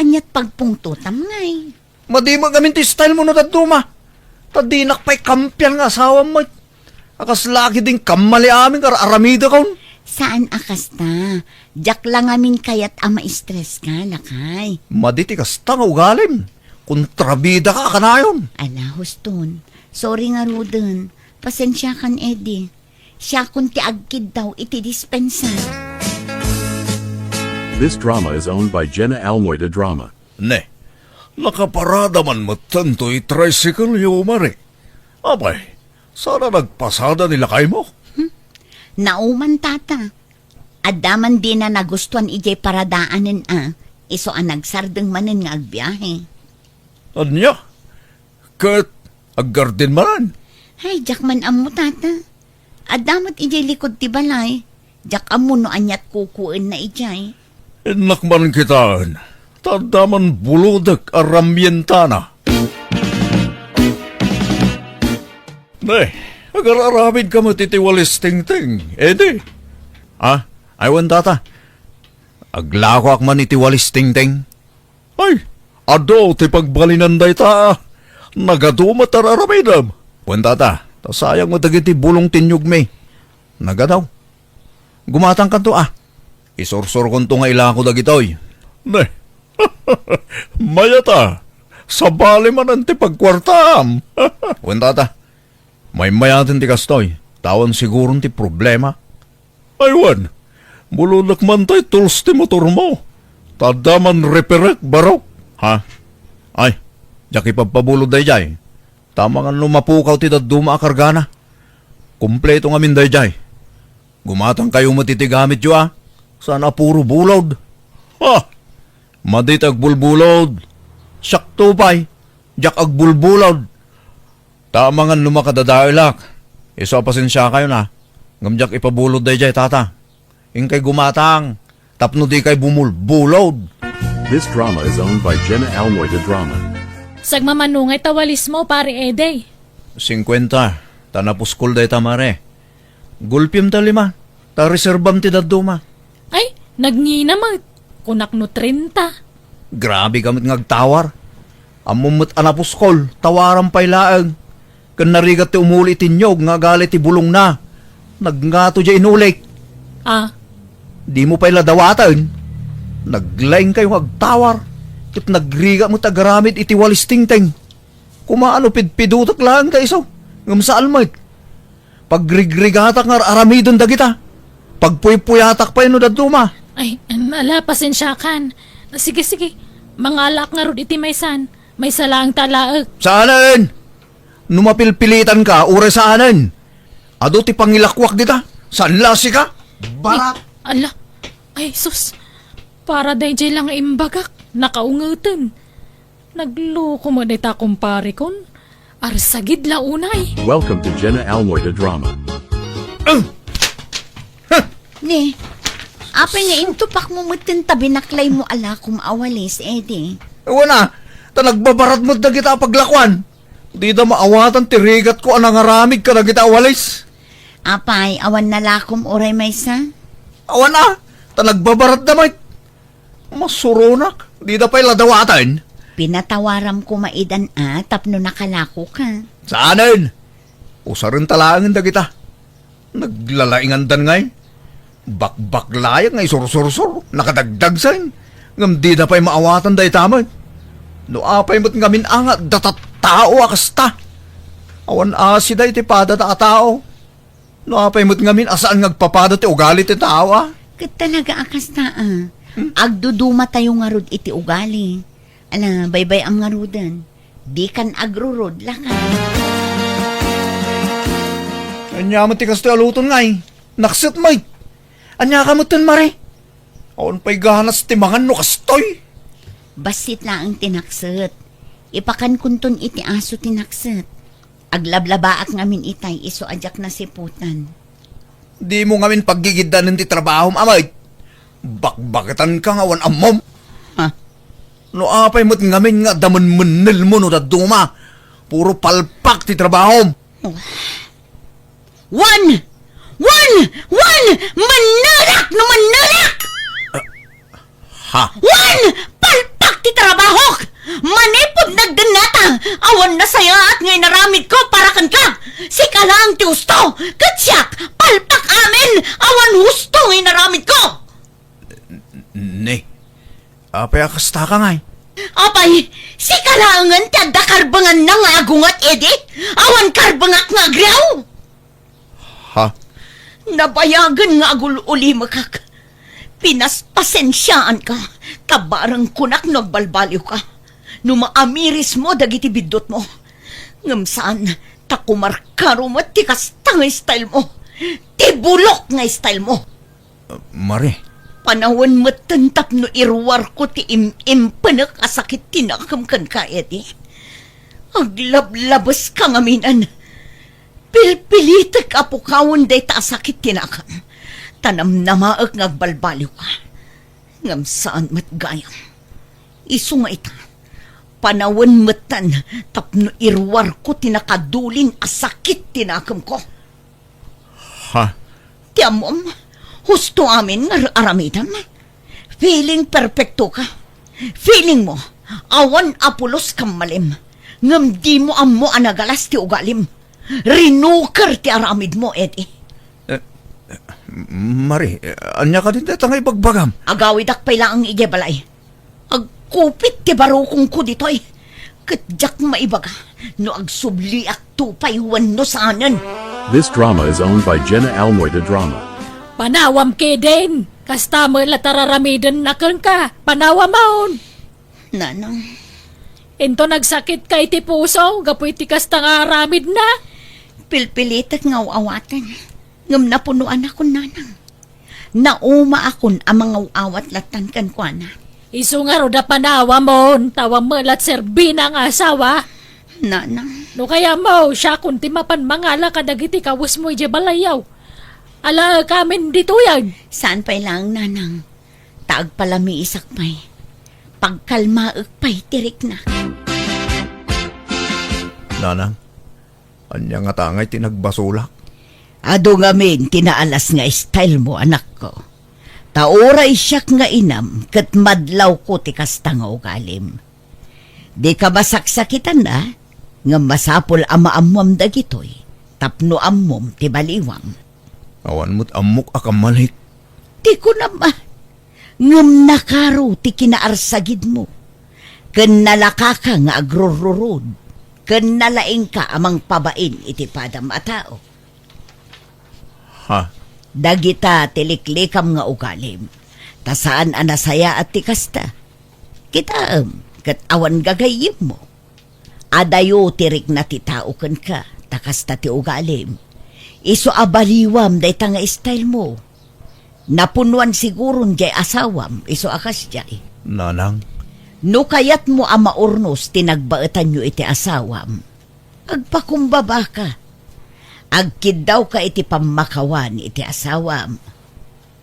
Aniat pagpungtotam ngay? Madi met ngamin ti stylemo no dadduma. Ta dinak pay kampian nga asawam met. A kasla ketdin kammali amin nga ar-aramidakon. Saan a kasta. Diak la ngamin kayat a maistreska, lakay. Madi ti kasta nga ugalim. Kontrabidaka a kanayon. Ala, huston. Sorry ngaruden. Pasensiakan, Eddie. Siakon ti agkiddaw iti dispensa. This drama is owned by Jenna Almoy de Drama. Ne, nakaparada man metten toy tricycle-yo, Mare. Apay, saan a nagpasada ni lakaymo? Hmm? Nauman, Tata. Adda man dina nagustuan idiay paradaanen a, isu a nagsardeng manen nga agbiahe. Ania? Ket aggardin manen? Ay, diak man ammo, Tata. Adda met idiay likud ti balay. Diak ammo no aniat kukuenna idiay. Innak man kitaen, ta adda man bulodek a ramyentana. Ne, agar-aramidka met iti walis tingting, Eddie. Ah, ay wen, Tata. Aglakoak man iti walis tingting. Ay, adu ti pagbalinan dayta. Nagadu met ar-aramidem. Wen, Tata, ta sayang met dagiti bulong ti inyugmi. Nagadu. Gumatangkanto a. Isursurkonto nga ilako dagitoy. Ne. Mayat a. Sabali manen ti pagkuartam. Wen, Tata. Maymayaten ti kastoy. Awan siguron ti problema. Ay wen, bulodek man tay tools ti motormo. Ta adda man reperek, barok. Ha? Ay, diak ipabpabulod daydiay. Ta amangan no mapukaw ti dadduma a kargana. Kompleto ngamin daydiay. Gumatangkayo met iti gamityo a. Saan a puro bulod. Ha? Madi ti agbulbulod. Siakto pay, diak agbulbulod. Ta amangan no makadadaelak, isu a pasensiakayon a, ngem diak ipabulod daydiay, Tata. Inkay gumatang, tapno dikay bumulbulod. This drama is owned by Jenna Almoy de Drama. Sagmamano ngay ta walismo, Pare Eddie? Singkuenta, ta napuskol dayta, Mare. Gulpim ta lima, ta reserbam ti dadduma. Ay, nagngina met. Kunak no trenta. Grabe ka met nga agtawar. Ammom met a napuskol, tawaram pay laeng. Ken narigat ti umuli iti inyog nga agali ti bulongna. Nagngato diay inulik. Ah. Dimo pay la dawaten. Naglaingkayo nga agtawar. Ket nagrigat met agaramid iti walis tingting. Koma no pidpidotek laeng ta isu, ngem saan met. Pagrigrigatak nga ar-aramiden dagita. Pagpuypuyatak pay no dadduma. Ay, ala, pasensiakan. Sige, sige. Mangalaak ngarud iti maysan. Maysa laeng ta alaek. Saanen! No mapilpilitanka, uray saanen. Adu ti pangilakoak dita. Saan la sika? Barat. Ay, ala. Ay, sus. Para daydiay la nga imbagak. Nakaungeten. Nagloko met dayta kumpareko. Arsagid la unay. Welcome to Jenna Almoy the Drama. Ne, apay nga intupakmo metten ta binaklaymo a lakom a walis, Eddie? Wen a, ta nagbabarat met dagita a paglakoan. Dida maawatan ti rigatko a nangaramid kadagita a walis. Apay, awan na lakom uray maysa? Awan a, ta nagbabaratda met. Masuronak, dida pay la dawaten. Pinatawaram koma idan a tapno nakalakoka. Saanen? Usarenta laengen dagita. Naglalaingandan ngay. Bakbaklayak nga isursursor, nakadagdagsen. Ngem dida pay maawatan dayta met. No apay met ngamin a nga adda tattao a kasta. Awan asida iti padada a tao. No apay met ngamin a saan nga agpapada ti ugali ti tao, a? Ket talaga a kasta, a. Hmm? Agdudumatayo ngarud iti ugali. Ala, baybay-am ngaruden. Dikan agrurod, laka. Ania met ti kastoy a luton ngay? Nakset met. Ania ka metten, Mare? Awan pay ganas ti mangan no kastoy. Bassit laeng ti nakset. Ipakankonton iti aso ti nakset. Aglablabaak ngamin itay isu a diak nasiputan. Dimo ngamin paggigiddanen ti trabahom, a met. Bakbaketanka nga awan ammom. Ha? No apay met ngamin nga adda menmennelmo no dadduma, puro palpak ti trabahom. Wen! Wen! Wen! Mannelak no mannelak! Ha? Wen! Palpak ti trabahok! Manipud nagdennata, awan nasayaat nga inaramidko para kenka! Sika laeng ti husto, ket siak, palpak amin, awan husto nga inaramidko! Ne, apay a kasta ka ngay? Apay, sika laengen ti adda karbenganna nga agunget, Eddie? Awan karbengak nga agriaw? Ha? Nabayagen nga agul-ulimekak. Pinaspasensiaanka, ta bareng kunak no agbalbaliwka, no maamirismo dagiti biddutmo. Ngem saan, ta kumarkaro met ti kasta nga stylemo. Ti bulok nga stylemo. Mari. Panawen metten tapno iruarko ti im-impenek a sakit ti nakem kenka, Eddie. Aglablabes ka ngaminen. Pilpilitek a pukawen dayta a sakit ti nakem. Ta namnamaek nga agbalbaliwka. Ngem saan met gayam. Isu nga ita, panawen metten tapno iruarko ti nakadulin a sakit ti nakemko. Ha? Ti ammom, husto amin nga ar-aramidem. Feeling perfecto ka. Feeling mo, awan a pulos kam malim. Ngem dimo ammo a nagalas ti ugalim. Rinuker ti aramidmo, Eddie. Eh, Mari, ania kadi dayta nga ibagbagam? Agawidak pay laeng idiay balay. Agkupit ti barukongko ditoy. Ket diak maibaga no agsubliakto pay wenno saanen. This drama is owned by Jenna Almoy de Drama. Panawam kedin! Kasta met la ti ar-aramidenna kenka. Panawamon! Nanang. Inton agsakitka iti puso gapu iti kasta nga aramidna? Pilpilitek nga aw-awaten. Ngem napunoanakon, Nanang. Naumaakon a mangaw-awat lattan kenkuana. Isu ngarud a panawamon, ta awan met la ti serbina nga asawa. Nanang. No kayatmo, siakon ti mapan mangala kadagiti kawesmo idiay balayyo. Alaekamin ditoyen. Saan pay laeng, Nanang. Ta agpalamiisak pay. Pagkalmaek pay ti rikna. Nanang, ania ngata ngay ti nagbasolak? Adu ngamin ti naalas nga stylemo, anakko. Ta uray siak nga inam ket madlawko ti kasta nga ugalim. Dika masaksakitan a, ngem masapul a maammuam dagitoy tapno ammom ti baliwam. Awan met ammok a kammalit. Ti kunam a, ngem nakaro ti kinaarsagidmo, ken nalakaka nga agrurrurod, ken nalaingka a mangpabain iti padam a tao. Ha? Dagita ti liklikam nga ugalim, ta saan a nasayaat ti kasta. Kitaem, ket awan gagayyemmo. Adayo ti rikna ti tao kenka, ta kasta ti ugalim. Isu a baliwam dayta nga stylemo. Napunuan siguron diay asawam, isu a kasdiay. Nanang. No kayatmo a maurnos ti nagbaetanyo iti asawam, agpakumbabaka. Agkiddawka iti pammakawan iti asawam.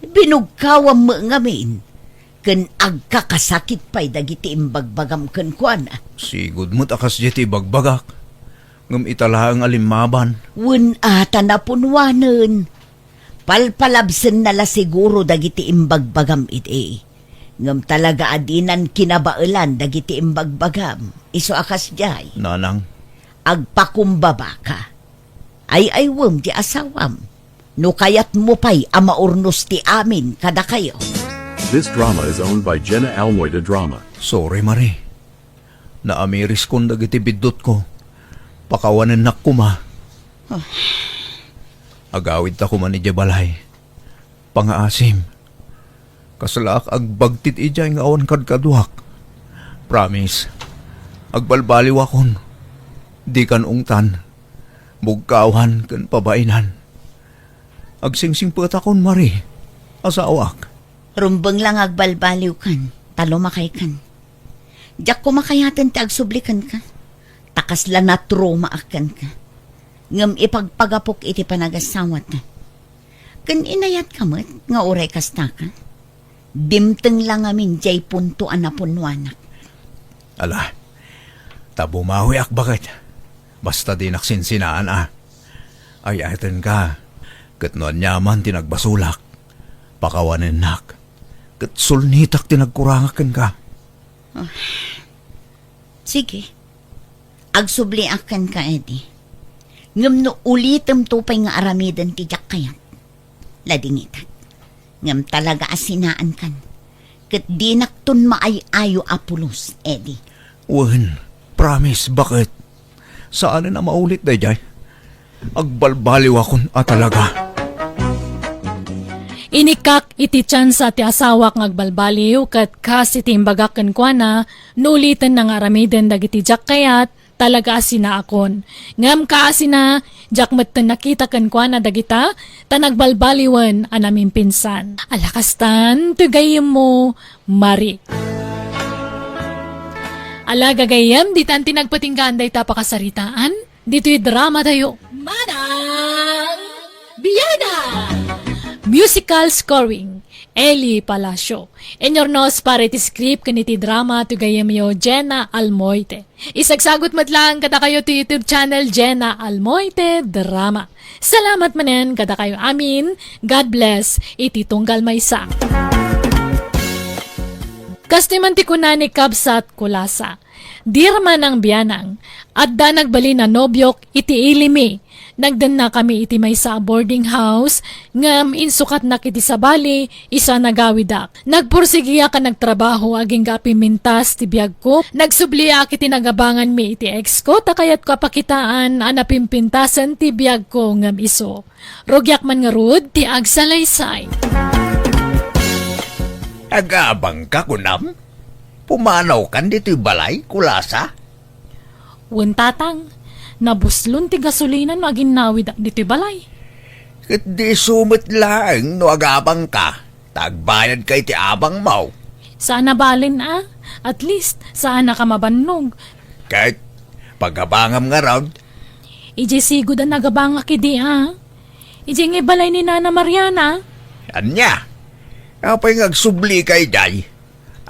Binugkawam met ngamin, ken agkakasakit pay dagiti imbagbagam kenkuana. Sigud met a kasdiay ti ibagbagak, ngem ita laeng a limmaban. Wen a ta napunuanen. Palpalabsenna la siguro dagiti imbagbagam idi. Ngem talaga a dinan kinabaelan dagiti imbagbagam. Isu a kasdiay. Nanang. Agpakumbabaka. Ay-aywem ti asawam. No kayatmo pay a maurnos ti amin kadakayo. This drama is owned by Jenna Almoy de Drama. Sorry, Mari. Naamiriskon dagiti biddutko. Pakawanennak koma. Ah. Agawidta koma idiay balay. Pangaasim. Kaslaak agbagtit idiay nga awan kadkaduak. Promise. Agbalbaliwakon. Dikan ungtan. Bugkawan ken pabainan. Agsingsingpetakon, Mari. Asawak. Rumbeng la nga agbalbaliwkan, ta lumakaykan. Diak koma kayaten ti agsubli kenka, ta kasla natromaak kenka. Ngem ipagpagapok iti panagasawata. Ken inayatka met nga uray kastaka. Dimteng la ngamin diay punto a napunuanak. Ala, ta bumawiak baket. Basta dinak sinsinaan a. Ay-ayatenka, ket no aniaman ti nagbasolak, pakawanennak, ket sulnitak ti nagkurangak kenka. Ah. Sige. Agsubliak kenka, Eddie. Ngem no ulitemto pay nga aramiden ti diak kayat, ladingitak. Ngem talaga a sinaankan. Ket dinakton maay-ayo a pulos, Eddie. Wen, promise, baket. Saanen a maulit daydiay. Agbalbaliwakon a talaga. Inikkak iti tiansa ti asawak nga agbalbaliw, ket kas iti imbagak kenkuana, no ulitenna nga aramiden dagiti diak kayat, talaga a sinaakon. Ngem kaasina, diak metten nakita kenkuana dagita, ta nagbalbaliwen a namimpinsan. Ala kastan, ti gayyemmo, Mari. Ala gagayyem, ditan ti nagpatinggaan dayta pakasaritaan. Ditoy drama tayo. Manang Biana! Musical scoring, Eli Palacio. Inyurnos para iti script ken iti drama ti gayyemyo, Jenna Almoite. Isagsagut met lang kadakayo ti YouTube channel, Jenna Almoite Drama. Salamat manen kadakayo amin. God bless iti tunggal maysa. Kastoy man ti kuna ni Kabsat Kulasa. Dear Manang Bianang, adda nagbalin a nobiok iti ili mi. Nagdennakami iti maysa a boarding house, ngem insukatnak iti sabali, isu a nagawidak. Nagpursigiak a nagtrabaho agingga a pimmintas ti biagko. Nagsubliak iti nagabanganmi iti ex ko, ta kayatko a pakitaan a napimpintasen ti biagko ngem isu. Rugiak man ngarud ti agsalaysay. Agabangka, kunam? Pumanawkan ditoy balay, Kulasa? Wen, Tatang, nabuslon ti gasolina no aginnawidak ditoy balay. Ket di isu met laeng no agabangka, ta agbayadka iti abangmo. Saan a balen a, at least, saanaka mabannog. Ket pagabangam ngarud? Idiay sigud a nagabangak idi a. Idiay ngay balay ni Nana Mariana. Ania? Apay nga agsublika idiay?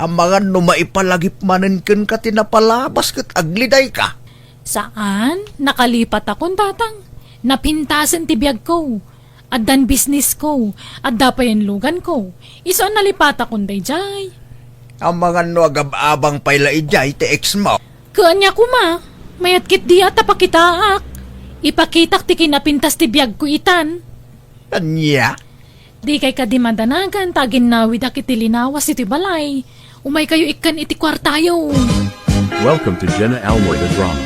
Amangan no maipalagip manen kenka ti napalabas ket aglidayka. Saan, nakalipatakon, Tatang. Napintasen ti biagko. Addan business ko. Adda pay inlugan ko. Isu a nalipatakon daydiay. Amangan no agab-abang pay la idiay ti ex mo. Ket ania koma, mayat ketdi a ta pakitaak. Ipakitak ti kinapintas ti biagko itan. Ania? Dikay kadi madanagan ta aginnawidak iti linawas iti balay. Umaykayo ikkan iti kuartayo. Welcome to Jenna Almoy the Drama.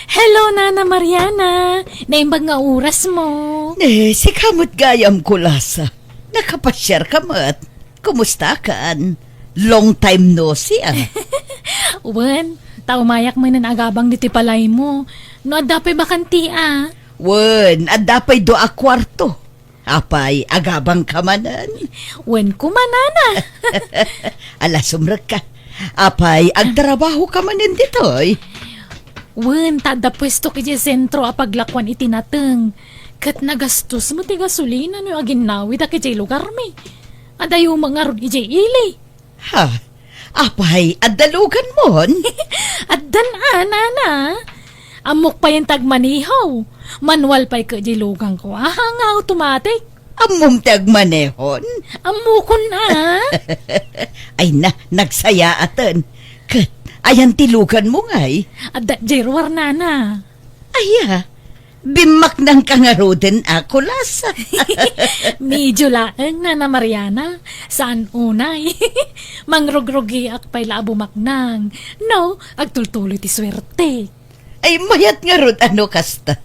Hello, Nana Mariana! Naimbag nga orasmo. Eh, sika met gayam, Kulasa. Nakapasiarka met. Kumustakan? Long time no see, ah. Wen, ta umayak manen agabang ditoy balaymo. No adda pay bakante, ah. Wen, adda pay dua a kuarto. Apay, agabangka manen? Wen koma, Nana. Ala, sumrekka. Apay, agtrabahoka manen ditoy? Wen, ta adda puestok idiay sentro a paglakuan iti nateng. Ket nagastos met ti gasolina no aginnawidak idiay lugarmi. Adayo met ngarud idiay ili. Ha? Apay, adda luganmon? Addan a, Nana. Ammok payen ti agmaneho. Manual pay ket diay luganko. Aha nga automatic? Ammom ti agmanehon? Ammokon a. Ay na, nagsayaaten. Ket, ayan ti luganmo ngay? Adda diay ruar, Nana. Aya, bimmaknangka ngaruden a, Kulas. Medyo laeng, Nana Mariana. Saan unay? Mangrugrugiak pay la a bumaknang. No, agtultuloy ti suerte. Ay, mayat ngarud a no kasta.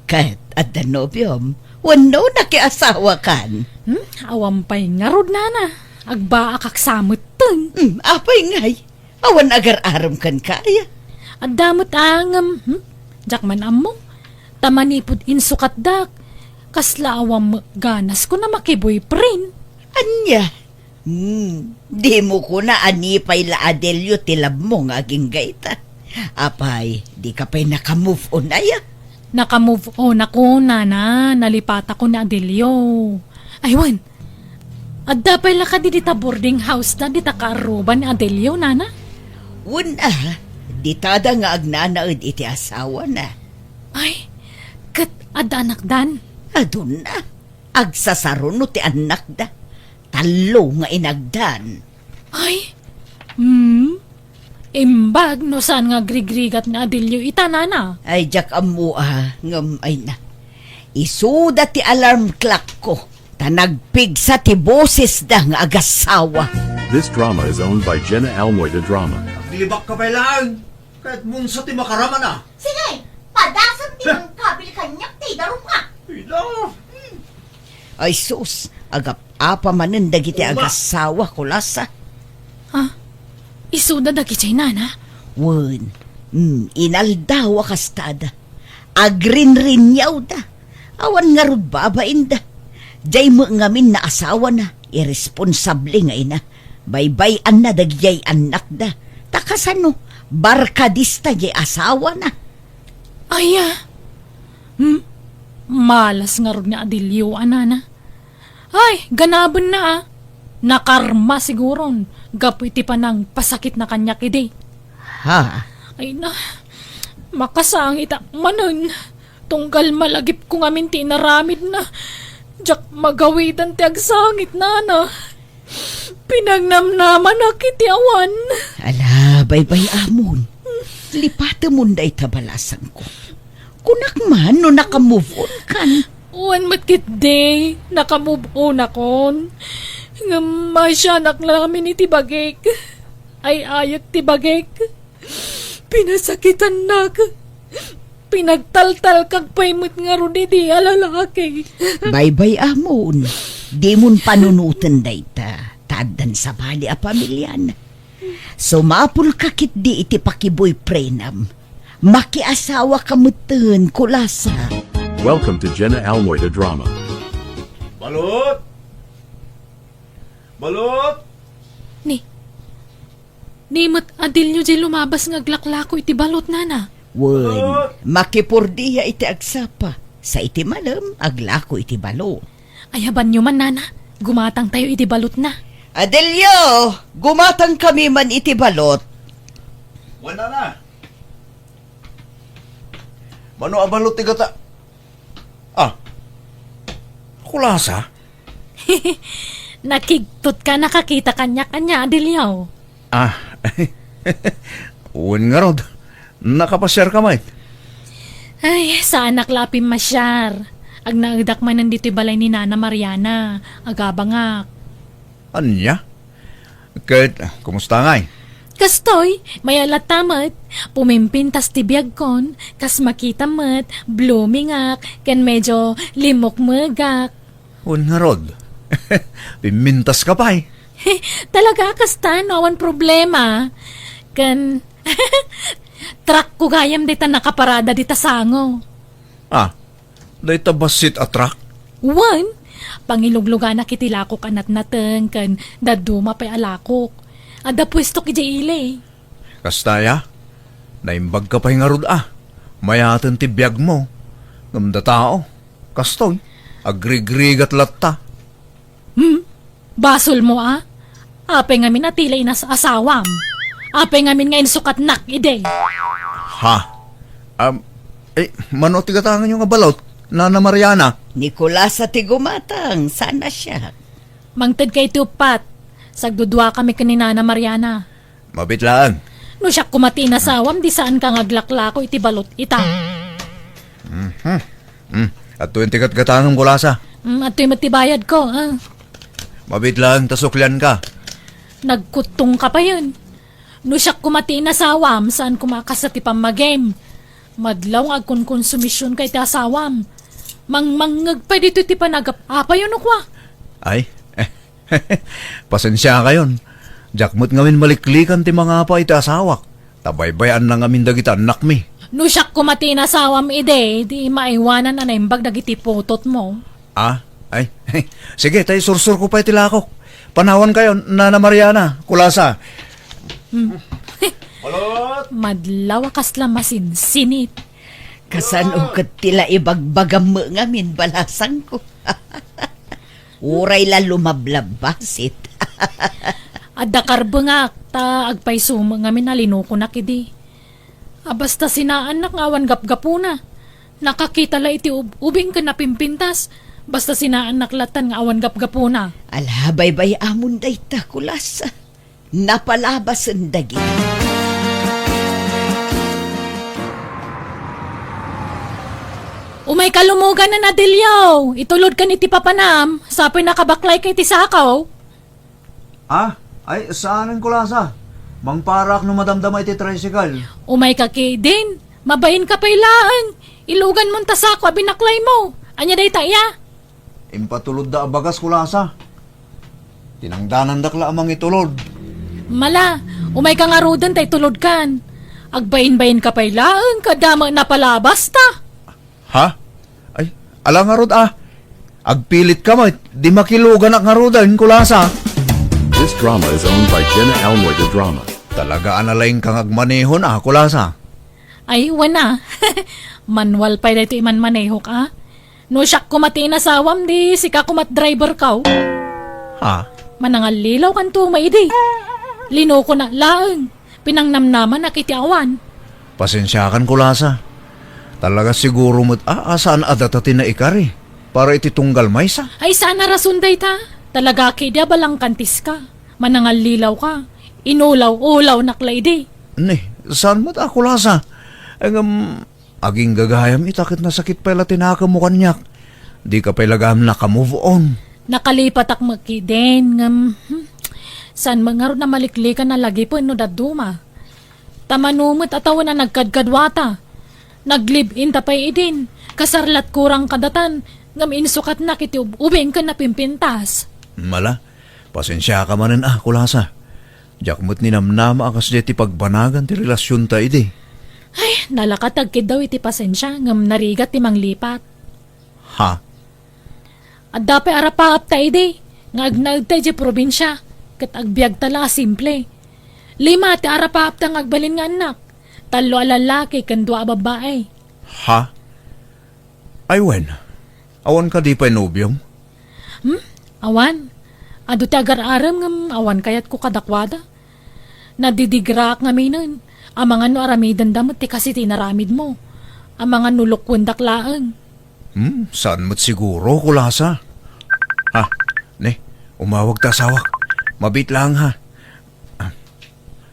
Ket, adda nobiom? Wenno nakiasawakan? Hmm? Awan pay ngarud, Nana. Agbaakak sa metten. Hmm, apay ngay? Awan agar-arem kenka aya? Adda met a ngem, hmm? Diak man ammo. Ta manipud insukatdak, kasla awan met ganasko a makiboyfriend. Ania? Hmm, dimo kuna a ni pay la Adelio ti labmo nga agingga ita. Apay, dika pay naka-move on aya? Naka-move on ako, Nana. Nalipatakon ni Adelio. Ay, wen, adda pay la kadi dita boarding house-da dita kaarruba ni Adelio, Nana? Wen a, ditada nga agnanaed iti asawana. Ay, ket adda anakdan? Aduna. Agsasaruno ti annakda. Tallo nga inagdan. Ay, hmm? Imbag no saan nga agrigrigat ni Adelio ita, Nana? Ay, diak ammo a, ngem ay na. Isuda ti alarm clock-ko, ta nagpigsa ti bosesda nga agasawa. This drama is owned by Jenna Almoy de Drama. Naglibakka pay laeng, ket munsa ti makaramana. Sige, padasem ti mangkabil kaniak ti idarumka. Ay, Ay sus, agap-apa manen dagiti Uma. Agasawa, Kulasa. Ha? Isuda dagiti nana? Wen, mm, inaldaw a kastada. Agrinrinniawda. Awan ngarud babainda. Jay met ngamin nga asawana, irresponsable nga ina. Baybay-anna dagidiay annakda. Ta kasano, barkadista jay asawana. Aya? Hmm? Malas ngarud nga adilyo, a nana. Ay, ganabenna, a. Nakarma siguron, gapu iti panangpasakitna kaniak idi. Ha? Ay na, makasangitak manen. Tunggal malagipko ngamin ti inaramidna. Diak magawidan ti agsangit, nana. Pinagnamnamanak iti awan. Ala, baybay-amon. Lipatemon dayta balasangko. Kunak man no naka-move on kan. Wen met ketdi, naka-move on akon. Ngem maasianak lamin iti bagik. Ay-ayek ti bagik. Pinasakitannak. Pinagtaltalkak pay met ngarud idi a lalaki. Baybay-amon, dimon panunoten dayta, ta addan sabali a pamiliana. Sumapulka ketdi iti pakiboyfriendam. Makiasawaka metten, Kulasa. Welcome to Jenna Almoy the Drama. Balot! Balot! Ni, ni met adilyo jay lumabas nga aglaklako iti balot, nana. Wen, makipurdia iti agsapa. Sa iti malem, aglako iti balot. Ayabanyo man, nana. Gumatangtayo iti balotna. Adelio, gumatangkami man iti balot. Wen, nana. Mano a balot ti gata? Ah. Kulasa? Nakigtot ka, nakakita kaniak, ania, Adelio? Ah. Wen ngarud. Nakapasiar ka met? Ay, saanak la a pimmasiar. Agnaedak manen ditoy balay ni Nana Mariana. Agabangak. Ania? Ket, kumusta ngay? Kastoy, mayat latta met. Pumimpintas ti biagkon, kas makita met, bloomingak, ken medyo limukmegak. Wen ngarud. Pimmintas ka pay. Talaga, kasta, no awan problema. Ken, truck ko gayam dita nakaparada dita sango. Ah, dayta bassit a truck? Wen, pangilugluganak iti lakok a natnateng ken dadduma pay a lakok. Adda puestok idiay ili. Kasta aya? Naimbag ka pay ngarud a. Mayaten ti biagmo. Ngem datao, kastoy, agrigrigat latta. Hmm? Basolmo a? Apay ngamin a ti la inas-asawam? Apay ngamin nga insukatnak idi? Ha? Am, eh, mano ti gatanganyo nga balot, Nana Mariana? Ni Kulasa ti gumatang, saan a siak. Mangted kay ti uppat. Sagdudua kami ken ni Nana Mariana. Mabiit laeng. No siak koma ti inasawam, di saan ka nga aglaklako iti balot ita. Mhm. Hmm. Adtoy ti gatgatangem, Kulasa. Hmm, adtoy met ti bayad ko, ah. Mabiit laeng ta suklian ka. Nagkuttong ka payen. No siak koma ti inasawam, saan koma a kasta ti pammagim. Madlaw nga agkonkonsumision ka iti asawam. Mangmangngeg pay ditoy ti panagap-apayo no kua. Ay, pasensiakayon. Diak met ngamin maliklikan ti mangapa iti asawak. Ta baybay-anna ngamin dagiti annakmi. No siak koma ti inasawam idi, di maaywanan a naimbag dagiti putotmo. Ah, ay, sige, tay sursurko pay ti lakok. Panawankayo, Nana Mariana, Kulasa. Hmm. Balot! Madlaw a kasla masinsinit. Kasano ket ti la ibagbagam met ngamin, balasangko? Uray la lumablabbasit. Adda karbengak, ta agpayso met ngamin a linukonak idi. A, basta sinaannak nga awan gapgapuna. Nakakita la iti ub-, ubing ken napimpintas. Basta sinaannak lattan nga awan gapgapuna. Ala, baybay-amon dayta, Kulasa. Napalabasen dagiti. Umayka lumuganan, Adelio. Itulodkan iti papanam. Sapay nakabaklay ka iti sakaw. Ah, ay, saanen, Kulasa. Mangparak no madamdama iti tricycle. Umayka ketdin. Mabainka pay laeng. Iluganmon ta sako a binaklaymo. Ania dayta, iya? Impatulodda a bagas, Kulasa. Tinangdanandak la a mangitulod. Mala, umayka ngaruden ta itulodkan. Agbainbainka pay laeng, kada met napalabasta. Ha? Ay, ala ngarud a. Agpilitka met, di makiluganak ngaruden, Kulasa. This drama is owned by Jenna Almoy de Drama. Talaga a nalaingka nga agmanehon a, Kulasa. Ay, wen a. Manual pay daytoy imanmanehok a. No siak koma ti inasawam, di sika koma ti driver kaw. Ha? Manangallilaw kanto, maidi. Linuko na laeng. Pinangnamnamanak iti awan. Pasensiakan, Kulasa. Talaga siguro met a, a saan a data ti naikari para iti tunggal maysa. Ay, saan a rason dayta. Talaga kidi a balangkantiska. Manangallilaw ka. Inulaw-ulawnak la idi. Ni, saan met a, Kulasa? Ngem, aging gagayam ita ket nasakit pay la ti nakemmo kaniak. Dika pay la gayam naka-move on. Nakalipatak met kidin, ngem, hmm, saan met ngarud a maliklikan a lagipen no dadduma. Ta mano met a tawen a nagkadkaduata. Nag-live-in ta pay idin, kasar la't kurang kadatan, ngem insukatnak iti ub-ubing ken napimpintas. Mala, pasensiaka manen a, Kulasa. Diak met ninamnama a kasdiay ti pagbanagan ti relasionta idi. Ay, nalaka ti agkiddaw iti pasensia, ngem narigat ti manglipat. Ha? Adda pay arapaapta idi, nga agnaedta idiay probinsia, ket agbiagta la a simple. Lima ti arapaapta nga agbalin nga annak, tallo a lallaki ken dua a babbai. Ha? Ay wen, awan kadi pay nobiom? Hmm? Awan. Adu ti agar-arem ngem awan kayatko kadakuada. Nadidigraak ngaminen. Amangan no aramidenda met ti kas iti inaramidmo. Amangan no lukwendak laeng. Hmm, saan met siguro, Kulasa? Ah, ne, umawag ta asawak. Mabiit laeng, ha. Ah.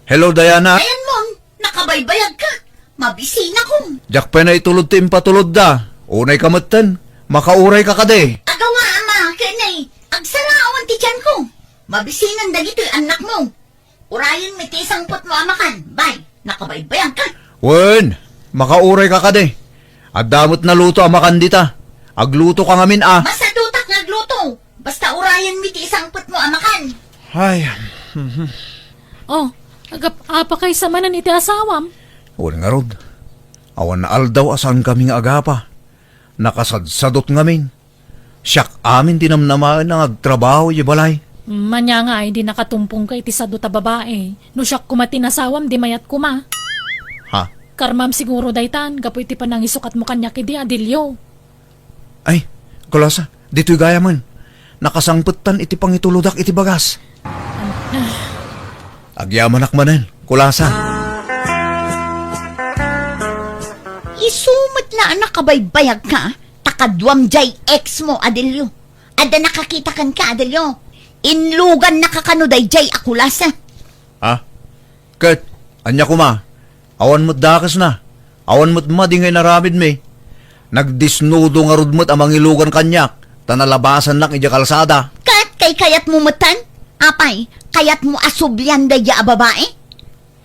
Hello, Diana? Ayan mo, nakabaybayag ka. Mabisinakon. Diak pay naitulod ti impatulodda. Unay ka metten. Makauray ka kadi. Agaw nga ama, ken ay, agsarawan ti tiyan ko. Mabisinan dagitoy annak mo. Urayen mi ti isangpet mo a makan. Bay, nakabaybayag ka. Wen, makauray ka kadi. Adda met naluto a makan dita. Agluto ka ngamin a. Masadutak nga agluto. Basta urayen mi ti isangpet mo a makan. Ay. Oh, agap-, apakaysa manen iti asawam? Wen ngarud. Awan aldaw a saan kami nga agapa. Nakasadsadot ngamin. Siak amin ti namnamaen nga agtrabaho idiay balay. Mania nga ay di nakatumpong ka iti sadot a babae. No siak koma ti nasawam, di mayat koma. Ha? Karmam siguro daytan, gapu iti panangisukatmo kaniak idi, Adelio. Ay, Kulasa, ditoy gayamen. Nakasangpettan iti pangitulodak iti bagas. Agyamanak manen, Kulasa. Isu met la a nakabaybayag ka, ta kaduam jay ex mo, Adelio. Adda nakakita kenka, Adelio. Inlugannaka kano dayjay a Kulasa. Ha? Ket, ania koma? Awan met dakesna. Awan met madi nga inaramidmi. Nagdesnudo ngarud met a mangilugan kaniak, ta nalabasannak idiay kalsada. Ket kaykayatmo metten? Apay, kayatmo a sublian daydiay a babai?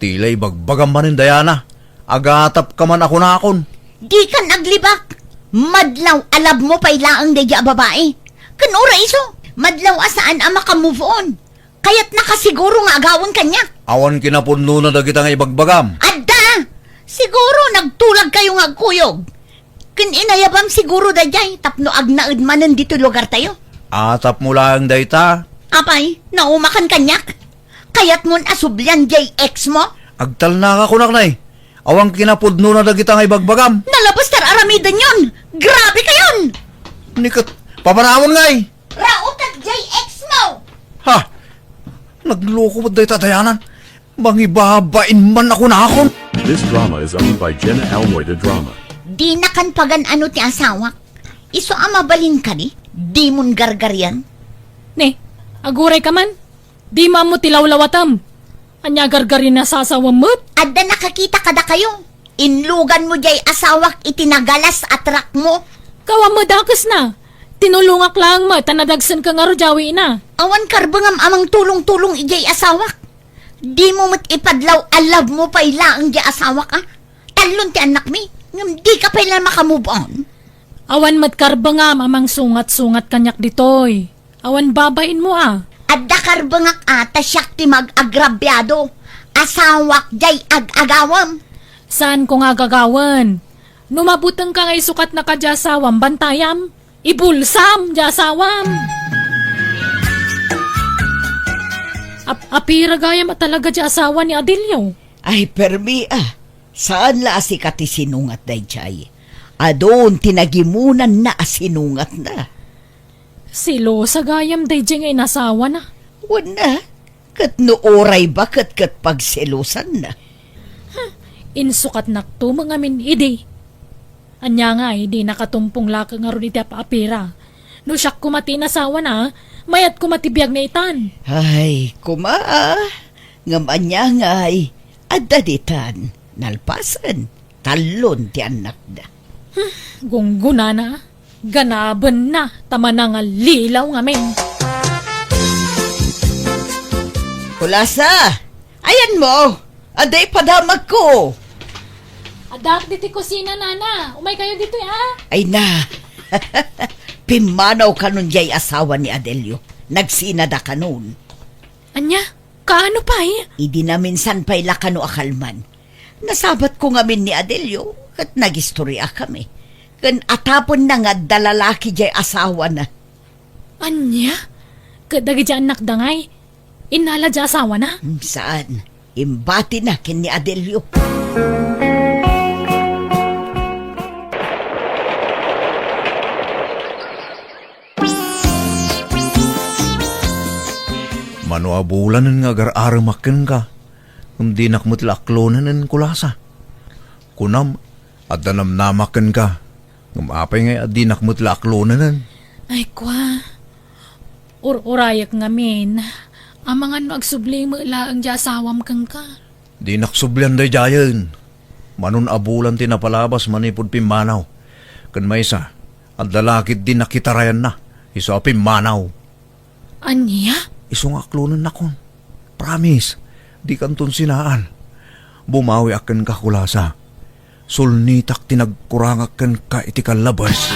Ti la ibagbagam manen, Diana. Agatapka man a kunakon. Dikan aglibak. Madlaw a love mo pay laeng daydiay a babai. Ken uray isu, madlaw a saan a maka-move on. Kayatnaka siguro nga agawen kaniak. Awan kinapudnona dagita nga ibagbagam. Adda! Siguro nagtulagkayo nga agkuyog. Ken inayabam siguro dayjay tapno agnaed manen ditoy lugartayo. A, tapno laeng dayta. Apay, naumakan kaniak? Kayatmon a sublian jay ex mo? Agtalnaka kunak, nay. Awan kinapudnona dagita nga ibagbagam. Nalabas ta ar-aramidenyon! Grabe kayon! Ni ket, papanawon ngay! Rautak jay ex mo! Ha? Nagloko met dayta, Diana. Mangibabain man a kunakon. This drama is owned by Jenna Almoy de Drama. Dinakan pagan-ano ti asawak. Isu a mabalin kadi, dimon gargarian. Ne, aguray ka man. Dimo ammo ti lawlawatam. Ania gargari nasasawem met? Adda nakakita kadakayo. Inluganmo jay asawak iti nagalas a truck mo. Kawam met dakesna. Tinulongak laeng met ta nadagsenka ngarud jay awina. Awan karbengam a mangtulong-tulong idiay asawak. Dimo met ipadlaw a love mo pay laeng jay asawak, a? Tallon ti annakmi, ngem dika pay la maka-move on. Awan met karbengam a mangsungat-sungat kaniak ditoy. Awan babainmo a. Adda karbengak a ta siak ti mag-agrabiado. Asawak diay ag-agawem. Saanko nga agagawen? No mabutengka nga isukatnaka diay asawam, bantayam. Ibulsam diay asawam. Ap-, apira gayam a talaga diay asawa ni Adelio? Ay, permi a. Saan la a sika ti sinungat daydiay. Adun ti nagimunanna a sinungatna. Selosa gayam daydiay nga inasawana. Wen a, ket no uray baket ket pagselosanna. Hmm, insukatnakto met ngamin idi. Ania ngay, dinaka tumpong laeng ngarud iti ap-apira. No siak koma ti inasawana, mayat koma ti biag na itan. Ay, koma a. Ngem ania ngay, adda ditan, nalpasen, tallon ti annakda. Hmm, gunggonana, ganabenna, ta manangallilaw ngamin. Kulasa, ayanmo, adda ipadamagko. Addaak ditoy kusina, nana. Umay kayo ditoy, a. Ay na, pimmanaw kanon diay asawa ni Adelio. Nagsinada kanon. Ania? Kaano pay? Idi naminsan pay la kano a kalman. Nasabatko ngamin ni Adelio, ket nagistoriakami. Ken atapenna nga adda lalaki diay asawana. Ania? Ket dagiti annakda ngay, innala diay asawana? Hmm, saan. Imbatina ken ni Adelio. Mano a bulanen nga agar-aremak kenka, ngem dinak met la aklonenen, Kulasa. Kunam, adda namnamak kenka, ngem apay ngay a dinak met la aklonenen? Ay, kua, ur-urayek ngamin, amangan no agsubli met laeng diay asawam kenka. Dinak sublian daydiayen. Mano a bulan ti napalabas manipud pimmanaw. Ken maysa, adda la ketdi nakitarayanna, isu a pimmanaw. Ania? Isu nga aklonennakon. Promise, dikanton sinaan. Bumawiak kenka, Kulasa. Sulnitak ti nagkurangak kenka iti kallabes.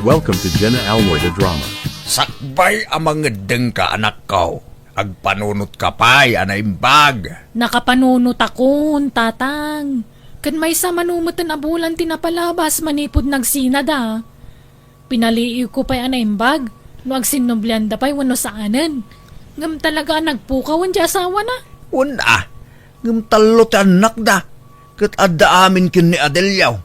Welcome to Jenna Almoy the Drama. Sakbay a mangeddengka, anakko. Agpanunotka pay a naimbag. Nakapanunotakon, tatang. Ken maysa mano meten a bulan ti napalabas manipud nagsinada. Pinaliiwko pay a naimbag no agsinnublianda pay wenno saanen. Ngem talaga a nagpukawen diay asawana. Wen a, ngem tallo ti annakda, ket adda amin ken ni Adelio.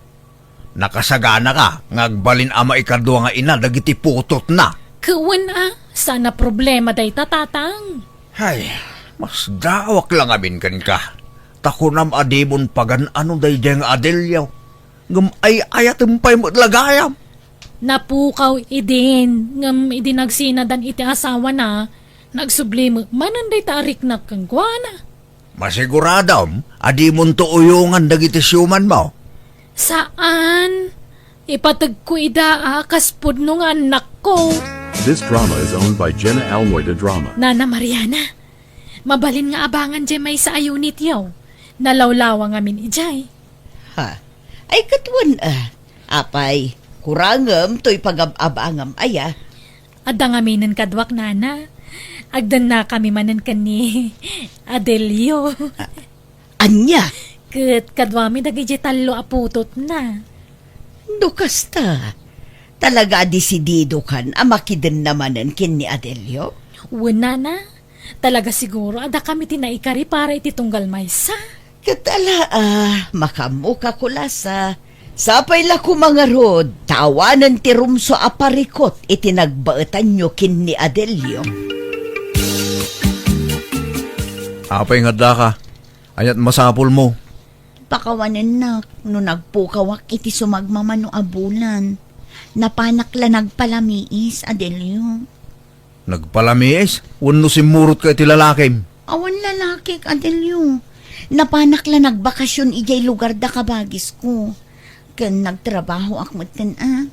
Nakasaganaka nga agbalin a maikadua nga ina dagiti putotna. Ket wen a, saan a problema dayta, tatang. Hay, masdaawak la ngamin kenka. Ta kunam a dimon pagan-ano daydiay nga Adelio. Ngem ay-ayatem pay met la gayam. Napukaw idin, ngem idi nagsinadan iti asawana, nagsubli met manen dayta a riknak kenkuana. Masiguradom a dimonto uyongan dagiti siumanmo? Saan. Ipategko ida a kas pudno nga annakko. This drama is owned by Jenna Almoy de Drama. Nana Mariana, mabalin nga abangan diay maysa a unityo. Nalawlawa ngamin idiay. Ha? Ay, ket wen a. Apay, kurangem toy pagab-abangam aya? Adda ngaminen kaduak, nana. Agdennakami manen ken ni Adelio. A-, ania? Ket kaduami dagidiay tallo a putotna. No kasta, talaga a desididokan a makidenna manen ken ni Adelio? Wen, nana. Talaga siguro a dakami ti naikari para iti tunggal maysa. Ket ala a, makaammoka, Kulasa. Sapay la koma ngarud ta awanen ti rumsua a parikut iti nagbaetanyo ken ni Adelio. Apay nga addaka? Ania't masapulmo? Pakawanennak no nagpukawak iti sumagmamano a bulan. Napanak la nagpalamiis, Adelio. Nagpalamiis wenno simmurotka iti lalakim? Awan lalakik, Adelio. Napanak la nagbakasyon idiay lugar da kabagisko. Ken nagtrabahoak metten a.